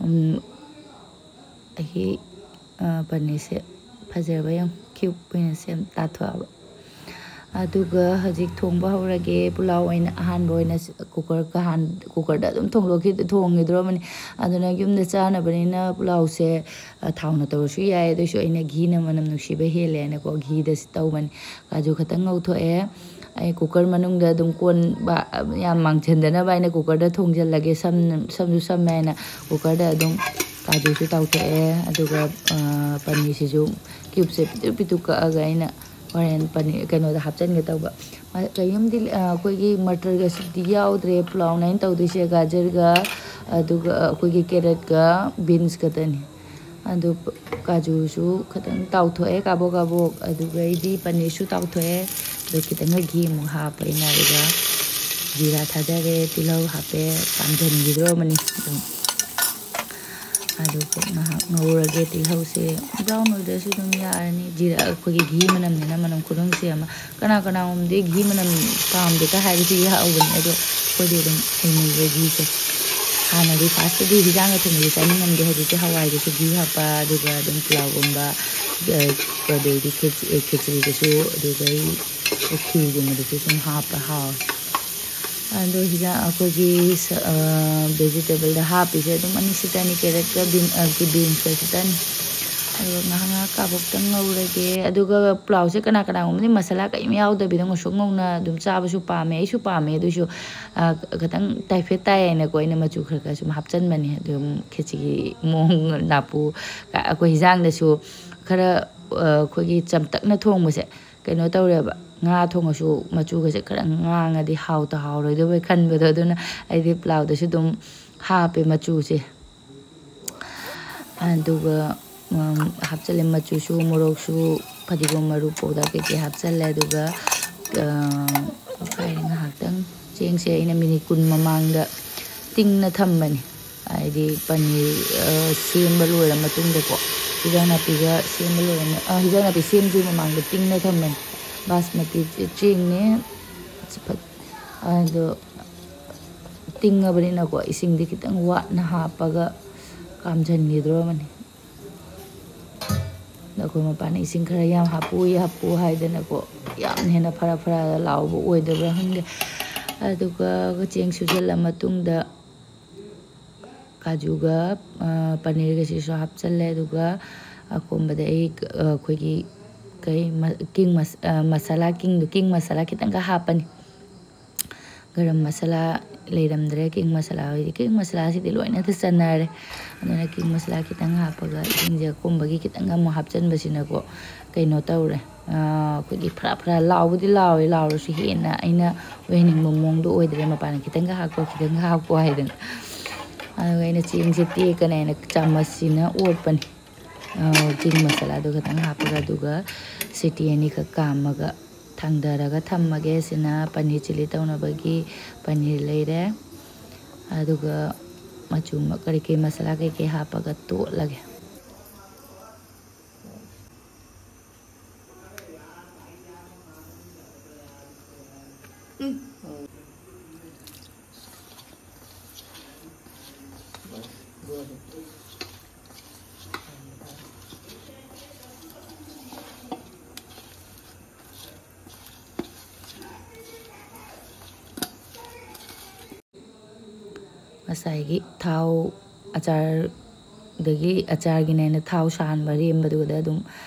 ꯎꯝ, ꯑꯩꯒꯤ, ꯑ, ꯄꯅꯤꯔꯁꯦ ꯐꯖꯕ ꯌꯥꯝ ꯀ꯭ꯌꯨꯠ ꯑꯣꯏꯅ ꯁꯦꯝ ꯇꯥꯊꯣꯛꯑꯕ꯫ ꯑꯗꯨꯒ ꯍꯧꯖꯤꯛ ꯊꯣꯡꯕ ꯍꯧꯔꯒꯦ꯫ ꯄꯨꯂꯥꯎ ꯑꯣꯏꯅ ꯑꯍꯥꯟꯕ ꯑꯣꯏꯅ ꯁ-, ꯀꯨꯀꯔ ꯀꯍꯥꯟ-, ꯀꯨꯀꯔꯗ ꯑꯗꯨꯝ ꯊꯣꯡꯗꯣꯛꯈꯤ-, ꯊꯣꯡꯈꯤꯗ꯭ꯔꯣꯕꯅꯤ꯫ ꯑꯗꯨꯅ ꯌꯨꯝꯗ ꯆꯥꯅꯕꯅꯤꯅ ꯄꯨꯂꯥꯎꯁꯦ, ꯑ, ꯊꯥꯎꯅ ꯇꯧꯔꯁꯨ ꯌꯥꯏ, ꯑꯗꯨꯏꯁꯨ ꯑꯩꯅ ꯘꯤꯅ ꯃꯅꯝ ꯅꯨꯡꯁꯤꯕ ꯍꯦꯜꯂꯦꯅꯀꯣ, ꯘꯤꯗ ꯁꯤ ꯇꯧꯕꯅꯤ꯫ ꯀꯥꯖꯨ ꯈꯇꯪ ꯉꯧꯊꯣꯛꯑꯦ꯫ ꯑꯩ ꯀꯨꯀꯔ ꯃꯅꯨꯡꯗ ꯑꯗꯨꯝ ꯀꯣꯟꯕ, ꯌꯥꯝ ꯃꯥꯡꯁꯤꯟꯗꯅꯕ ꯑꯩꯅ ꯀꯨꯀꯔꯗ ꯊꯣꯡꯖꯤꯜꯂꯒꯦ, ꯁꯝ-, ꯁꯝꯁꯨ ꯁꯝꯃꯦ ꯍꯥꯏꯅ ꯀꯨꯀꯔꯗ ꯑꯗꯨꯝ ꯀꯥꯖꯨꯁꯨ ꯇꯥꯎꯊꯣꯛꯑꯦ꯫ ꯑꯗꯨꯒ, ꯑ, ꯄꯅꯤꯔꯁꯤꯁꯨ ꯀ꯭ꯌꯨꯕꯁꯦ ꯄꯤꯛꯇ꯭ꯔꯨ ꯄꯤꯛꯇ꯭ꯔꯨ ꯀꯛꯑꯒ ꯑꯩꯅ ꯍꯣꯔꯦꯟ ꯄꯅꯤꯔ ꯀꯩꯅꯣꯗ ꯍꯥꯞꯆꯤꯟꯒꯦ ꯇꯧꯕ꯫ ꯃ-, ꯀꯩꯅꯣꯝꯗꯤ, ꯑ, ꯑꯩꯈꯣꯏꯒꯤ ꯃꯇꯔꯒꯁꯤꯗꯤ ꯌꯥꯎꯗ꯭ꯔꯦ꯫ ꯄꯨꯂꯥꯎꯅ ꯑꯩꯅ ꯇꯧꯗꯣꯏꯁꯦ ꯒꯥꯖꯔꯒ, ꯑꯗꯨꯒ ꯑꯩꯈꯣꯏꯒꯤ ꯀꯦꯔꯠꯀ ꯕꯤꯟꯁ ꯈꯛꯇꯅꯤ꯫ ꯑꯗꯨ ꯀꯥꯖꯨꯁꯨ ꯈꯤꯇꯪ ꯇꯥꯎꯊꯣꯛꯑꯦ ꯀꯥꯕꯣꯛ ꯀꯥꯕꯣꯛ, ꯑꯗꯨꯒ ꯑꯩꯗꯤ ꯄꯅꯤꯔꯁꯨ ꯇꯥꯎꯊꯣꯛꯑꯦ꯫ ꯑꯗꯨ ꯈꯤꯇꯪꯒ ꯘꯤ ꯑꯃꯨꯛ ꯍꯥꯞꯄ ꯑꯩꯅ, ꯑꯗꯨꯒ ꯖꯤꯔꯥ ꯊꯥꯗꯔꯦ, ꯇꯤꯜꯍꯧ ꯍꯥꯞꯄꯦ, ꯀꯥꯝꯊꯟꯈꯤꯗ꯭ꯔꯣꯕꯅꯤ ꯑꯗꯨꯝ꯫ ꯑꯗꯨꯒ ꯉꯥꯏꯍꯥꯛ ꯉꯧꯔꯒꯦ꯫ ꯇꯤꯜꯍꯧꯁꯦ ꯕ꯭ꯔꯥꯎꯟ ꯑꯣꯏꯗ꯭ꯔꯁꯨ ꯑꯗꯨꯝ ꯌꯥꯔꯅꯤ꯫ ꯖꯤꯔꯥ, ꯑꯩꯈꯣꯏꯒꯤ ꯘꯤ ꯃꯅꯝꯅꯤꯅ ꯃꯅꯝ ꯈꯨꯗꯣꯡꯁꯦ ꯑꯃ, ꯀꯅꯥ ꯀꯅꯥꯒꯨꯝꯕꯗꯤ ꯘꯤ ꯃꯅꯝ ꯄꯥꯝꯗꯦꯒ ꯍꯥꯏꯕꯁꯨ ꯌꯥꯎꯕꯅꯦ, ꯑꯗꯣ ꯑꯩꯈꯣꯏꯗꯤ ꯑꯗꯨꯝ ꯍꯩꯅꯩꯌꯦ ꯘꯤꯁꯦ꯫ ꯍꯥꯟꯅꯗꯤ ꯐꯥꯔꯁꯇꯗꯤ ꯍꯤꯟꯖꯥꯡꯒ ꯊꯣꯡꯕꯁꯦ ꯆꯥꯅꯤꯡꯉꯝꯗꯦ, ꯍꯧꯖꯤꯛꯇꯤ ꯍꯋꯥꯏꯗꯁꯨ ꯘꯤ ꯍꯥꯞꯄ, ꯑꯗꯨꯒ ꯑꯗꯨꯝ ꯄꯨꯂꯥꯎꯒꯨꯝꯕ, ꯑ, ꯑꯗꯩꯗꯤ ꯈꯦꯆ-, ꯈꯦꯆ꯭ꯔꯤꯗꯁꯨ, ꯑꯗꯨꯗꯩ ꯎꯇꯤꯒꯨꯝꯕꯗꯁꯨ ꯁꯨꯝ ꯍꯥꯞꯄ ꯍꯥꯎꯋꯦ꯫ ꯑꯗꯣ ꯍꯤꯟꯖꯥꯡ ꯑꯩꯈꯣꯏꯒꯤ ꯁ-, ꯑ, ꯚꯦꯖꯤꯇꯦꯕꯜꯗ ꯍꯥꯞꯄꯤꯁꯦ ꯑꯗꯨꯝ ꯑꯅꯤꯁꯤꯇꯅꯤ, ꯀꯦꯔꯠꯀ ꯕꯤꯟ-, ꯑ, ꯕꯤꯟꯁꯀ ꯁꯤꯇꯅꯤ꯫ ꯑꯗꯨꯒ ꯉꯥꯏꯍꯥꯛ ꯉꯥꯏꯍꯥꯛ ꯀꯥꯕꯣꯛꯇꯪ ꯉꯧꯔꯒꯦ꯫ ꯑꯗꯨꯒ ꯄꯨꯂꯥꯎꯁꯦ ꯀꯅꯥ ꯀꯅꯥꯒꯨꯝꯕꯗꯤ ꯃꯁꯥꯂꯥ ꯀꯔꯤꯝ ꯌꯥꯎꯗꯕꯤꯗ ꯉꯧꯁꯣꯛ ꯉꯧꯅ ꯑꯗꯨꯝ ꯆꯥꯕꯁꯨ ꯄꯥꯝꯃꯦ, ꯑꯩꯁꯨ ꯄꯥꯝꯃꯦ꯫ ꯑꯗꯨꯏꯁꯨ, ꯑ, ꯈꯤꯇꯪ ꯇꯥꯏꯐꯦꯠ ꯇꯥꯏ ꯍꯥꯏꯅꯀꯣ ꯑꯩꯅ ꯃꯆꯨ ꯈꯔ ꯈꯔ ꯁꯨꯝ ꯍꯥꯞꯆꯤꯟꯕꯅꯦ꯫ ꯑꯗꯨꯝ ꯈꯦꯆꯤꯒꯤ ꯃꯑꯣꯡ ꯅꯥꯄꯨ, ꯑꯩꯈꯣꯏ ꯍꯤꯟꯖꯥꯡꯗꯁꯨ ꯈꯔ, ꯑ, ꯑꯩꯈꯣꯏꯒꯤ ꯆꯝꯇꯛꯅ ꯊꯣꯡꯕꯁꯦ ꯀꯩꯅꯣ ꯇꯧꯔꯦꯕ, ꯉꯥ ꯊꯣꯡꯉꯁꯨ ꯃꯆꯨꯒꯁꯦ ꯈꯔ ꯉꯥꯡꯉꯗꯤ ꯍꯥꯎꯇ ꯍꯥꯎꯔꯣꯏꯗꯕꯣꯏ ꯈꯟꯕꯗꯣ, ꯑꯗꯨꯅ ꯑꯩꯗꯤ ꯄꯨꯂꯥꯎꯗꯁꯨ ꯑꯗꯨꯝ ꯍꯥꯞꯄꯦ ꯃꯆꯨꯁꯦ꯫ ꯑꯗꯨꯒ, ꯎꯝ, ꯍꯥꯞꯆꯤꯜꯂꯦ ꯃꯆꯨꯁꯨ, ꯃꯣꯔꯣꯛꯁꯨ, ꯐꯗꯤꯒꯣꯝ ꯃꯔꯨ ꯄꯥꯎꯗꯔ ꯀꯩꯀꯩ ꯍꯥꯞꯆꯤꯜꯂꯦ꯫ ꯑꯗꯨꯒ, ꯑ, ꯉꯥꯏꯈꯣ, ꯉꯥꯏꯍꯥꯛꯇꯪ ꯆꯦꯡꯁꯦ ꯑꯩꯅ ꯃꯤꯅꯤꯠ ꯀꯨꯟ ꯃꯃꯥꯡꯗ ꯇꯤꯡꯅ ꯊꯝꯕꯅꯤ꯫ ꯍꯥꯏꯗꯤ ꯄꯅꯤꯔ, ꯑ, ꯁꯦꯝꯕ ꯂꯣꯏꯔ ꯃꯇꯨꯡꯗꯀꯣ, ꯍꯤꯟꯖꯥꯡ ꯅꯥꯄꯤꯒ ꯁꯦꯝꯕ ꯂꯣꯏꯔ ꯃ-, ꯑ, ꯍꯤꯟꯖꯥꯡ ꯅꯥꯄꯤ ꯁꯦꯝꯗ꯭ꯔꯤ ꯃꯃꯥꯡꯗ ꯇꯤꯡꯅ ꯊꯝꯕꯅꯤ꯫ ꯕꯥꯁꯃꯇꯤ ꯆꯦꯡꯅꯦ, ꯑꯗꯣ ꯇꯤꯡꯉꯕꯅꯤꯅꯀꯣ, ꯏꯁꯤꯡꯗꯤ ꯈꯤꯇꯪ ꯋꯥꯠꯅ ꯍꯥꯞꯄꯒ ꯀꯥꯝꯖꯟꯈꯤꯗ꯭ꯔꯣꯕꯅꯤ꯫ ꯑꯩꯈꯣꯏ ꯃꯄꯥꯟꯅ ꯏꯁꯤꯡ ꯈꯔ ꯌꯥꯝ ꯍꯥꯞꯄꯨ, ꯍꯥꯞꯄꯨ ꯍꯥꯏꯗꯅꯀꯣ, ꯌꯥꯝ ꯍꯦꯟꯅ ꯐꯔꯥ ꯐꯔꯥ ꯂꯥꯎꯕ ꯑꯣꯏꯗꯕ꯭ꯔꯥ ꯈꯪꯗꯦ꯫ ꯑꯗꯨꯒ ꯆꯦꯡ ꯁꯨꯖꯜꯂ ꯃꯇꯨꯡꯗ ꯀꯥꯖꯨꯒ, ꯑ, ꯄꯅꯤꯔꯒꯁꯤꯁꯨ ꯍꯥꯞꯆꯜꯂꯦ꯫ ꯑꯗꯨꯒ ꯑꯀꯣꯝꯕꯗ ꯑꯩ, ꯑ, ꯑꯩꯈꯣꯏꯒꯤ ꯀꯩ ꯃ-, ꯀꯤꯡ ꯃꯁ-, ꯑ, ꯃꯁꯥꯂꯥ, ꯀꯤꯡꯗꯣ, ꯀꯤꯡ ꯃꯁꯥꯂꯥ ꯈꯤꯇꯪꯒ ꯍꯥꯞꯄꯅꯤ꯫ ꯒꯔꯝ ꯃꯁꯥꯂꯥ ꯂꯩꯔꯝꯗ꯭ꯔꯦ, ꯀꯤꯡ ꯃꯁꯥꯂꯥ ꯍꯣꯏꯗꯤ꯫ ꯀꯤꯡ ꯃꯁꯥꯂꯥꯁꯤꯗꯤ ꯂꯣꯏꯅꯗ ꯆꯟꯅꯔꯦ꯫ ꯑꯗꯨꯅ ꯀꯤꯡ ꯃꯁꯥꯂꯥ ꯈꯤꯇꯪ ꯍꯥꯞꯄꯒ ꯏꯁꯤꯡꯁꯦ ꯑꯀꯣꯝꯕꯒꯤ ꯈꯤꯇꯪ ꯑꯃꯨꯛ ꯍꯥꯞꯆꯤꯟꯕꯁꯤꯅꯀꯣ, ꯀꯩꯅꯣ ꯇꯧꯔꯦ, ꯑꯩꯈꯣꯏꯒꯤ ꯐꯔꯥ ꯐꯔꯥ ꯂꯥꯎꯕꯗꯤ ꯂꯥꯎꯋꯦ, ꯂꯥꯎꯔꯁꯨ ꯍꯦꯟꯅ ꯑꯩꯅ ꯑꯣꯏꯍꯟꯅꯤꯡꯕ ꯃꯑꯣꯡꯗꯣ ꯑꯣꯏꯗ꯭ꯔꯦ꯫ ꯃꯄꯥꯟꯅ ꯈꯤꯇꯪꯒ ꯍꯥꯞꯄꯣ, ꯈꯤꯇꯪꯒ ꯍꯥꯞꯄꯣ ꯍꯥꯏꯗꯅ꯫ ꯑꯗꯨꯒ ꯑꯩꯅ ꯆꯦꯡꯁꯦ ꯇꯦꯛꯀꯅꯦꯅ ꯆꯥꯃꯁꯁꯤꯅ ꯑꯣꯠꯄꯅꯤ꯫ ꯀꯤꯡ ꯃꯁꯥꯂꯥꯗꯨ ꯈꯤꯇꯪ ꯍꯥꯞꯄꯒ, ꯑꯗꯨꯒ ꯁꯤꯇꯤ ꯑꯅꯤꯈꯛ ꯀꯥꯝꯃꯒ ꯊꯥꯡꯊꯔꯒ ꯊꯝꯃꯒꯦ꯫ ꯁꯤꯅ ꯄꯅꯤꯔ ꯆꯤꯂꯤ ꯇꯧꯅꯕꯒꯤ ꯄꯅꯤꯔ ꯂꯩꯔꯦ꯫ ꯑꯗꯨꯒ ꯃꯆꯨ ꯀꯔꯤ ꯀꯔꯤ ꯃꯁꯥꯂꯥ ꯀꯩꯀꯩ ꯍꯥꯞꯄꯒ ꯇꯣꯠꯂꯒꯦ꯫ ꯉꯁꯥꯏꯒꯤ ꯊꯥꯎ, ꯑꯆꯥꯔꯗꯒꯤ, ꯑꯆꯥꯔꯒꯤꯅꯦꯅ ꯊꯥꯎ ꯁꯥꯍꯟꯕ ꯑꯔꯦꯝꯕꯗꯨꯒꯗ ꯑꯗꯨꯝ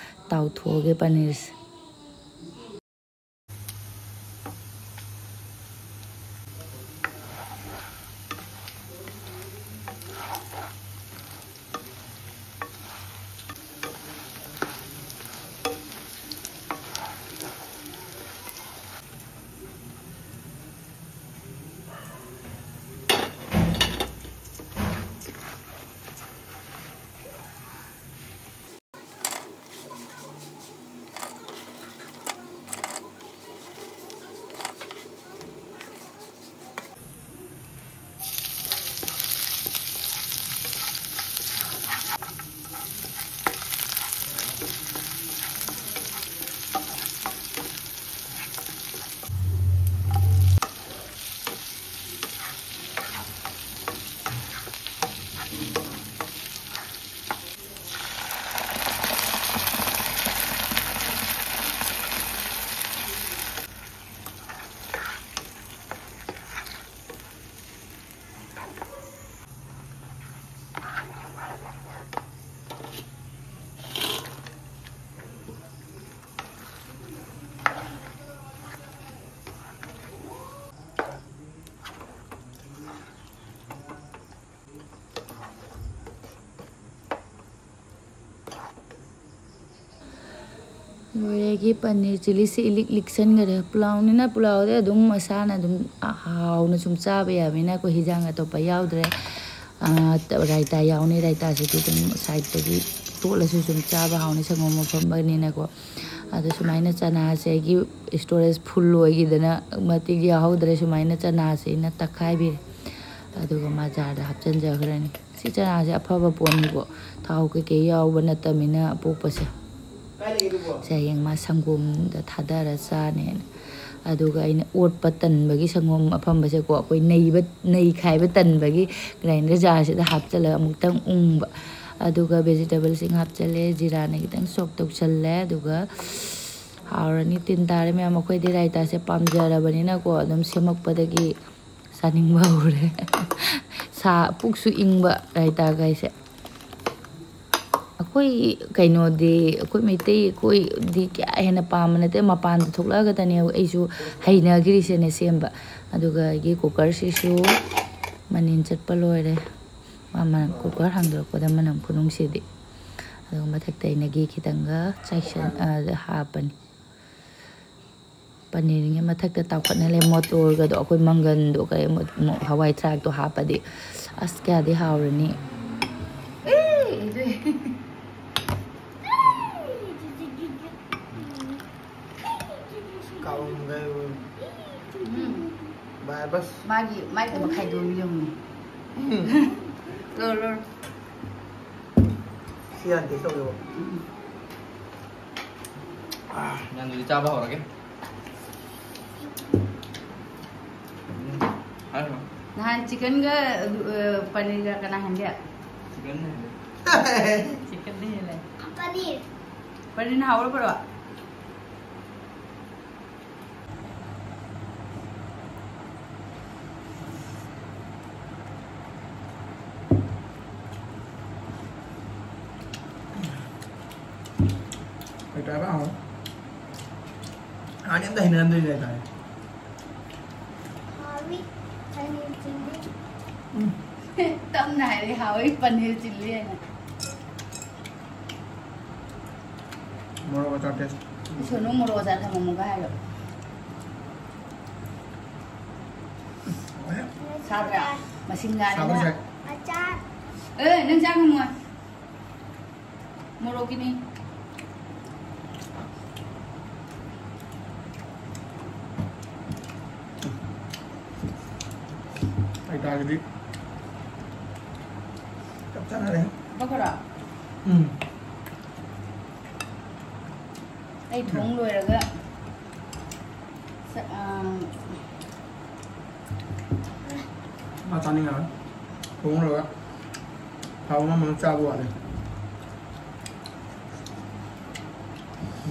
ꯇꯥꯎꯊꯣꯛꯑꯒꯦ ꯄꯅꯤꯔꯁꯦ꯫ ꯑꯩꯒꯤ ꯄꯅꯤꯔ ꯆꯤꯂꯤꯁꯤ ꯏꯂꯤꯛ ꯂꯤꯛꯁꯟꯈꯔꯦ꯫ ꯄꯨꯂꯥꯎꯅꯤꯅ ꯄꯨꯂꯥꯎꯗꯤ ꯑꯗꯨꯝ ꯃꯁꯥꯅ ꯑꯗꯨꯝ ꯍꯥꯎꯅ ꯁꯨꯝ ꯆꯥꯕ ꯌꯥꯕꯅꯤꯅ ꯑꯩꯈꯣꯏ ꯍꯤꯟꯖꯥꯡ ꯑꯇꯣꯞꯄ ꯌꯥꯎꯗ꯭ꯔꯦ꯫ ꯑꯥ, ꯔꯥꯏꯇꯥ ꯌꯥꯎꯅꯤ꯫ ꯔꯥꯏꯇꯥꯁꯤꯗꯤ ꯑꯗꯨꯝ ꯁꯥꯏꯠꯇꯒꯤ ꯇꯣꯠꯂꯁꯨ ꯁꯨꯝ ꯆꯥꯕ ꯍꯥꯎꯅꯤ, ꯁꯪꯒꯣꯝ ꯑꯐꯝꯕꯅꯤꯅꯀꯣ꯫ ꯑꯗꯣ ꯁꯨꯃꯥꯏꯅ ꯆꯅꯥꯁꯦ ꯑꯩꯒꯤ ꯁ꯭ꯇꯣꯔꯦꯖ ꯐꯨꯜ ꯑꯣꯏꯈꯤꯗꯅ ꯃꯇꯤꯛ ꯌꯥꯎꯍꯧꯗ꯭ꯔꯦ꯫ ꯁꯨꯃꯥꯏꯅ ꯆꯅꯥꯁꯦ ꯑꯩꯅ ꯇꯛꯈꯥꯏꯕꯤꯔꯦ꯫ ꯑꯗꯨꯒ ꯃꯥ ꯖꯥꯔꯗ ꯍꯥꯞꯆꯤꯟꯖꯈ꯭ꯔꯅꯤ꯫ ꯁꯤ ꯆꯅꯥꯁꯦ ꯑꯐꯕ ꯄꯣꯠꯅꯤꯀꯣ, ꯊꯥꯎ ꯀꯩꯀꯩ ꯌꯥꯎꯕ ꯅꯠꯇꯕꯅꯤꯅ ꯑꯄꯣꯛꯄꯁꯦ꯫ ꯁꯦ, ꯍꯌꯦꯡ ꯃꯥ ꯁꯪꯒꯣꯝꯗ ꯊꯥꯗꯔ ꯆꯥꯅꯦꯅ꯫ ꯑꯗꯨꯒ ꯑꯩꯅ ꯑꯣꯠꯄ ꯇꯟꯕꯒꯤ ꯁꯪꯒꯣꯝ ꯑꯐꯝꯕꯁꯦꯀꯣ, ꯑꯩꯈꯣꯏ ꯅꯩꯕ, ꯅꯩꯈꯥꯏꯕ ꯇꯟꯕꯒꯤ ꯒ꯭ꯔꯥꯏꯟꯗꯔ ꯖꯥꯔꯁꯤꯗ ꯍꯥꯞꯆꯤꯜꯂꯒ ꯑꯃꯨꯛꯇꯪ ꯎꯪꯕ꯫ ꯑꯗꯨꯒ ꯚꯦꯖꯤꯇꯦꯕꯜꯁꯤꯡ ꯍꯥꯞꯆꯤꯜꯂꯦ, ꯖꯤꯔꯥꯅ ꯈꯤꯇꯪ ꯁꯣꯛ ꯇꯧꯁꯜꯂꯦ꯫ ꯑꯗꯨꯒ ꯍꯥꯎꯔꯅꯤ, ꯇꯤꯟ ꯇꯥꯔꯦ ꯃꯌꯥꯝ꯫ ꯑꯩꯈꯣꯏꯗꯤ ꯔꯥꯏꯇꯥꯁꯦ ꯄꯥꯝꯖꯔꯕꯅꯤꯅꯀꯣ, ꯑꯗꯨꯝ ꯁꯦꯝꯃꯛꯄꯗꯒꯤ ꯆꯥꯅꯤꯡꯕ ꯍꯧꯔꯦ꯫ ꯁꯥ, ꯄꯨꯛꯁꯨ ꯏꯪꯕ ꯔꯥꯏꯇꯥꯒ ꯍꯥꯏꯁꯦ꯫ ꯑꯩꯈꯣꯏ ꯀꯩꯅꯣꯗꯤ, ꯑꯩꯈꯣꯏ ꯃꯩꯇꯩ, ꯑꯩꯈꯣꯏꯗꯤ ꯀꯌꯥ ꯍꯦꯟꯅ ꯄꯥꯝꯕ ꯅꯠꯇꯦ꯫ ꯃꯄꯥꯟꯗ ꯊꯣꯛꯂꯛꯑꯒꯗꯅꯦ ꯑꯩꯁꯨ ꯍꯩꯅꯈ꯭ꯔꯤꯁꯦꯅꯦ ꯁꯦꯝꯕ꯫ ꯑꯗꯨꯒ ꯑꯩꯒꯤ ꯀꯨꯀꯔꯁꯤꯁꯨ ꯃꯅꯤꯟ ꯆꯠꯄ ꯂꯣꯏꯔꯦ꯫ ꯃꯥ ꯃꯅꯝ, ꯀꯨꯀꯔ ꯍꯥꯡꯗꯣꯔꯛꯄꯗ ꯃꯅꯝ ꯈꯨꯅꯨꯡꯁꯤꯗꯤ꯫ ꯑꯗꯨꯒ ꯃꯊꯛꯇ ꯑꯩꯅ ꯘꯤ ꯈꯤꯇꯪꯒ ꯆꯥꯏꯁꯟ-, ꯑ, ꯍꯥꯞꯄꯅꯤ꯫ ꯄꯅꯤꯔꯒꯤ ꯃꯊꯛꯇ ꯇꯥꯎꯈꯠꯅ ꯂꯩ ꯃꯣꯇꯣꯔꯒꯗꯣ, ꯑꯩꯈꯣꯏ ꯃꯪꯒꯟꯗꯣ, ꯀꯔꯤ, ꯃꯣ-, ꯃꯣ-, ꯍꯋꯥꯏ ꯊ꯭ꯔꯥꯛꯇꯣ ꯍꯥꯞꯄꯗꯤ ꯑꯁ ꯀꯌꯥꯗꯤ ꯍꯥꯎꯔꯅꯤ꯫ ꯀꯥꯎꯔꯝꯗꯥꯏ ꯑꯣꯏ꯫ ꯎꯝ꯫ ꯕꯥꯏ ꯕꯁ꯫ ꯃꯥꯒꯤ ꯃꯥꯏ ꯇꯃꯛ ꯈꯥꯏꯗꯣꯛꯑꯝꯃꯤ ꯌꯦꯡꯉꯨꯅꯦ꯫ ꯎꯝ꯫ ꯂꯧꯔꯣ, ꯂꯧꯔꯣ꯫ ꯁꯤ ꯍꯥꯟꯅ ꯇꯦꯁ ꯇꯧꯒꯦꯕ꯫ ꯎꯝ꯫ ꯅꯪꯗꯨꯗꯤ ꯆꯥꯕ ꯍꯧꯔꯒꯦ꯫ ꯎꯝ꯫ ꯍꯥꯏꯔꯣ꯫ ꯅꯍꯥꯟ ꯆꯤꯛꯀꯟꯒ, ꯑ, ꯄꯅꯤꯔꯒ ꯀꯅꯥ ꯍꯦꯟꯒꯦ? ꯆꯤꯛꯀꯟꯅ ꯍꯦꯜꯂꯦ꯫ ꯆꯤꯛꯀꯟꯅ ꯍꯦꯜꯂꯦ꯫ ꯄꯅꯤꯔ꯫ ꯄꯅꯤꯔꯅ ꯍꯥꯎꯕ꯭ꯔꯣ? ꯍꯥꯎꯋꯦ꯫ ꯍꯥꯟꯅꯗꯤ ꯑꯝꯇ ꯍꯩꯅꯔꯝꯗ꯭ꯔꯤꯅꯦ ꯍꯥꯏꯇꯥꯔꯦ꯫ ꯍꯥꯎꯋꯤ ꯄꯅꯤꯔ ꯆꯤꯜꯂꯤ꯫ ꯎꯝ꯫ ꯇꯞꯅ ꯍꯥꯏꯔꯦ, "ꯍꯥꯎꯋꯤ ꯄꯅꯤꯔ ꯆꯤꯜꯂꯤ" ꯍꯥꯏꯅ꯫ ꯃꯣꯔꯣꯛ ꯑꯆꯥꯔ ꯇꯦꯁ꯫ ꯁꯣꯅꯨ ꯃꯣꯔꯣꯛ ꯑꯆꯥꯔ ꯊꯝꯃꯝꯃꯨꯒ ꯍꯥꯏꯔꯣ꯫ ꯁꯥꯗ꯭ꯔꯥ? ꯃꯁꯤꯡ ꯉꯥꯏꯔꯦ ꯁꯥꯕ ꯅꯪ꯫ ꯁꯥꯏ꯫ ꯑꯆꯥꯔ꯫ ꯑꯦ, ꯅꯪ ꯆꯥ ꯉꯝꯃꯣꯏ꯫ ꯃꯣꯔꯣꯛꯀꯤꯅꯤ꯫ ꯑꯩ ꯇꯥꯔꯒꯗꯤ ꯆꯞ ꯆꯥꯅꯔꯦ꯫ ꯕꯀꯔ? ꯎꯝ꯫ ꯑꯩ ꯊꯣꯡ ꯂꯣꯏꯔꯒ ꯆ-, ꯑꯥ, ꯃꯥ ꯆꯥꯅꯤꯡꯉꯔꯣꯏ꯫ ꯊꯣꯡ ꯂꯣꯏꯔꯒ ꯊꯥꯎ ꯑꯃ ꯃꯅꯨꯡ ꯆꯥꯕ ꯋꯥꯠꯂꯦ꯫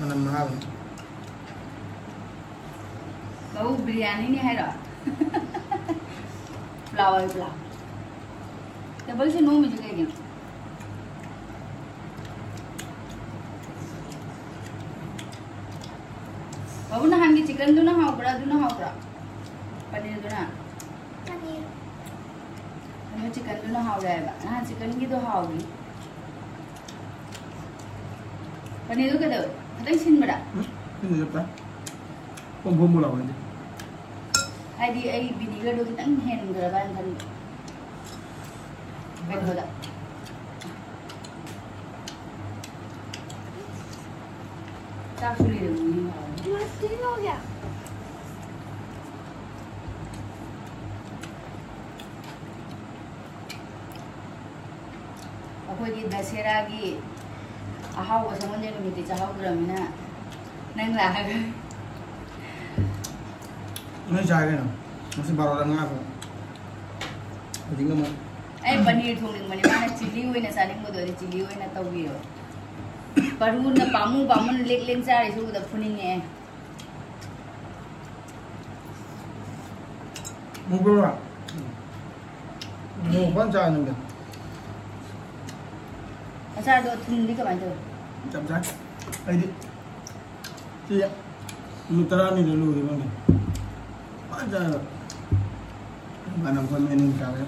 ꯃꯅꯝ ꯃꯍꯥꯗꯨꯅ꯫ ꯕꯥꯕꯨ, ꯕꯤꯔꯌꯥꯅꯤꯅꯤ ꯍꯥꯏꯔꯣ? ꯄꯨꯂꯥꯎ ꯍꯥꯏꯌꯨ, ꯄꯨꯂꯥꯎ꯫ ꯇꯦꯕꯜꯁꯦ ꯅꯣꯝꯃꯤꯁꯦ ꯀꯩꯒꯤꯅꯣ? ꯕꯥꯕꯨ, ꯅꯍꯥꯟꯒꯤ ꯆꯤꯛꯀꯟꯗꯨꯅ ꯍꯥꯎꯕ꯭ꯔꯥ, ꯑꯗꯨꯅ ꯍꯥꯎꯕ꯭ꯔꯥ? ꯄꯅꯤꯔꯗꯨꯅ? ꯄꯅꯤꯔ꯫ ꯀꯩꯅꯣ, ꯆꯤꯛꯀꯟꯗꯨꯅ ꯍꯥꯎꯔꯦ ꯍꯥꯏꯕ꯫ ꯅꯍꯥꯟ ꯆꯤꯛꯀꯟꯒꯤꯗꯣ ꯍꯥꯎꯏ꯫ ꯄꯅꯤꯔꯗꯨ ꯀꯩꯗꯧꯋꯦ? ꯈꯤꯇꯪ ꯁꯤꯟꯕ꯭ꯔꯥ? ꯎꯝ, ꯁꯤꯟꯕ ꯆꯞ ꯆꯥꯏ꯫ ꯄꯣꯝ ꯄꯣꯝ ꯂꯥꯎꯋꯦ ꯑꯩꯗꯤ꯫ ꯍꯥꯏꯗꯤ ꯑꯩ ꯚꯤꯅꯦꯒꯔꯗꯣ ꯈꯤꯇꯪ ꯍꯦꯟꯈ꯭ꯔꯕꯅ ꯈꯟꯕ꯫ ꯀꯩꯅꯣꯗ꯫ ꯆꯥꯛꯁꯨ ꯂꯤꯔꯝꯃꯤꯅꯦ ꯍꯥꯎꯋꯦ꯫ ꯃꯁꯤ ꯂꯧꯒꯦ꯫ ꯑꯩꯈꯣꯏꯒꯤ ꯗꯁꯦꯔꯥꯒꯤ ꯑꯍꯥꯎꯕ ꯁꯒꯣꯜꯁꯦꯟ ꯅꯨꯃꯤꯠꯇꯤ ꯆꯥꯍꯧꯗ꯭ꯔꯕꯅꯤꯅ ꯅꯪ ꯂꯥꯛꯑꯒ ꯅꯣꯏ ꯆꯥꯔꯦ ꯀꯩꯅꯣ? ꯉꯁꯤ ꯕꯥꯔꯣꯗ ꯉꯥ ꯊꯣꯡꯉꯦ꯫ ꯍꯧꯖꯤꯛꯅ ꯑꯃꯨꯛ ꯑꯩ ꯄꯅꯤꯔ ꯊꯣꯡꯅꯤꯡꯕꯅꯦ, ꯃꯥꯅ ꯆꯤꯂꯤ ꯑꯣꯏꯅ ꯆꯥꯅꯤꯡꯕꯗꯣ ꯑꯩꯗꯤ ꯆꯤꯂꯤ ꯑꯣꯏꯅ ꯇꯧꯕꯤꯔꯣ꯫ ꯄꯔꯨꯅ ꯄꯥꯝꯃꯨ ꯄꯥꯝꯃꯨꯅ ꯂꯦꯛ ꯂꯦꯡ ꯆꯥꯔꯤꯁꯦ ꯎꯕꯗ ꯐꯨꯅꯤꯡꯉꯛꯑꯦ꯫ ꯃꯣꯔꯣꯛ ꯐꯖꯅ ꯆꯥꯅꯤꯡꯉꯦ꯫ ꯑꯆꯥꯔꯗꯣ ꯊꯨꯝꯗꯤ ꯀꯃꯥꯏꯅ ꯇꯧꯋꯤ? ꯆꯞ ꯆꯥꯏ꯫ ꯑꯩꯗꯤ ꯁꯤ ꯅꯨꯃꯤꯠ ꯇꯔꯥꯅꯤꯗ ꯂꯣꯏꯔꯦ ꯈꯪꯗꯦ꯫ ꯐꯖꯅ ꯃꯅꯝ ꯀꯟꯕ ꯅꯤꯡ ꯆꯥꯔꯦ꯫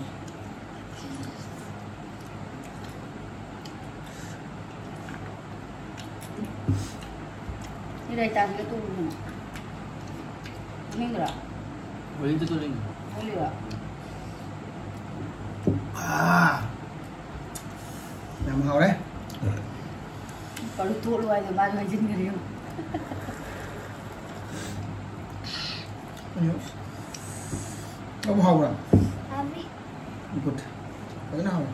ꯁꯤ ꯂꯩꯇꯥꯕꯤꯒ ꯇꯣꯡꯉꯨꯗꯅ꯫ ꯅꯤꯡꯗ꯭ꯔꯣ? ꯍꯣꯔꯦꯟ ꯆꯠꯇꯣꯔꯤꯅꯦ꯫ ꯍꯣꯂꯤꯔꯣ? ꯑꯥ, ꯌꯥꯝ ꯍꯥꯎꯔꯦ꯫ ꯄꯔꯨ ꯇꯣꯠꯂꯨ ꯍꯥꯏꯗꯣ ꯃꯥꯁꯨ ꯍꯥꯏꯖꯤꯟꯈ꯭ꯔꯦ ꯌꯦꯡꯉꯨ꯫ ꯑꯌꯣ꯫ ꯌꯥꯝ ꯍꯥꯎꯕ꯭ꯔꯥ? ꯍꯥꯎꯕꯤ꯫ ꯒꯨꯗ꯫ ꯐꯖꯅ ꯍꯥꯎꯔꯦ꯫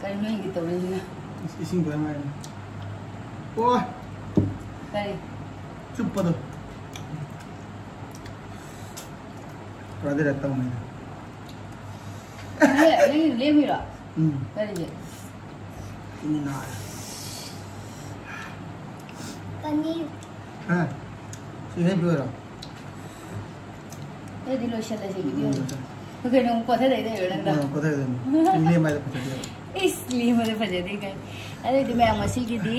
ꯀꯔꯤꯅꯣ ꯑꯩꯒꯤ ꯇꯧꯔꯤꯁꯤꯅ? ꯏꯁꯤꯡ ꯊꯣꯛꯑꯦ ꯃꯥꯏꯅ꯫ ꯑꯣ, ꯀꯔꯤ? ꯆꯨꯞꯄꯗꯣ꯫ ꯄꯨꯔꯥ ꯗꯥꯏꯔꯦꯛ ꯇꯧꯅꯤꯅ꯫ ꯅꯪ ꯅꯪꯒꯤ ꯂꯦꯝꯃꯤꯔꯣ? ꯎꯝ꯫ ꯀꯔꯤꯒꯤ? ꯏꯅꯤ ꯅꯥꯔꯦ꯫ ꯄꯅꯤꯔ꯫ ꯍꯥ? ꯁꯤ ꯍꯦꯛ ꯂꯣꯏꯔꯣ? ꯑꯗꯨꯗꯤ ꯂꯣꯏꯁꯤꯜꯂꯁꯤ ꯎꯝ, ꯚꯤꯗꯤꯑꯣ꯫ ꯂꯣꯏꯁꯤꯜꯂꯦ꯫ ꯑꯩꯈꯣꯏ ꯀꯩꯅꯣ ꯑꯃꯨꯛ ꯀꯣꯊꯗꯣꯏ ꯂꯩꯔꯣ ꯅꯪꯗ? ꯑꯥ, ꯀꯣꯊꯗꯣꯏꯅꯤ꯫ ꯁꯤ ꯂꯦꯝꯕ ꯍꯥꯏꯗꯣ ꯐꯖꯗꯦꯕ꯫ ꯏꯁ, ꯂꯦꯝꯕꯗ ꯐꯖꯗꯦ ꯀꯥꯏ꯫ ꯑꯗꯨꯗꯤ ꯃꯌꯥꯝ ꯉꯁꯤꯒꯤꯗꯤ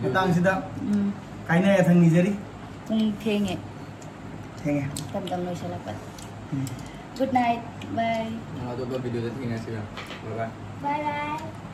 ꯃꯇꯥꯡꯁꯤꯗ ꯎꯝ, ꯀꯥꯏꯅ ꯌꯥꯊꯪ ꯅꯤꯖꯔꯤ꯫ ꯄꯨꯡ ꯊꯦꯡꯉꯦ꯫ ꯊꯦꯡꯉꯦ꯫ ꯇꯝ ꯇꯝ ꯂꯣꯏꯁꯤꯜꯂꯛꯄꯗ꯫ ꯎꯝ꯫ Good night, bye. ꯑꯇꯣꯞꯄ ꯚꯤꯗꯤꯑꯣꯗ ꯊꯦꯡꯅꯁꯤꯔ? ꯕꯥꯏ ꯕꯥꯏ꯫ ꯕꯥꯏ ꯕꯥꯏ꯫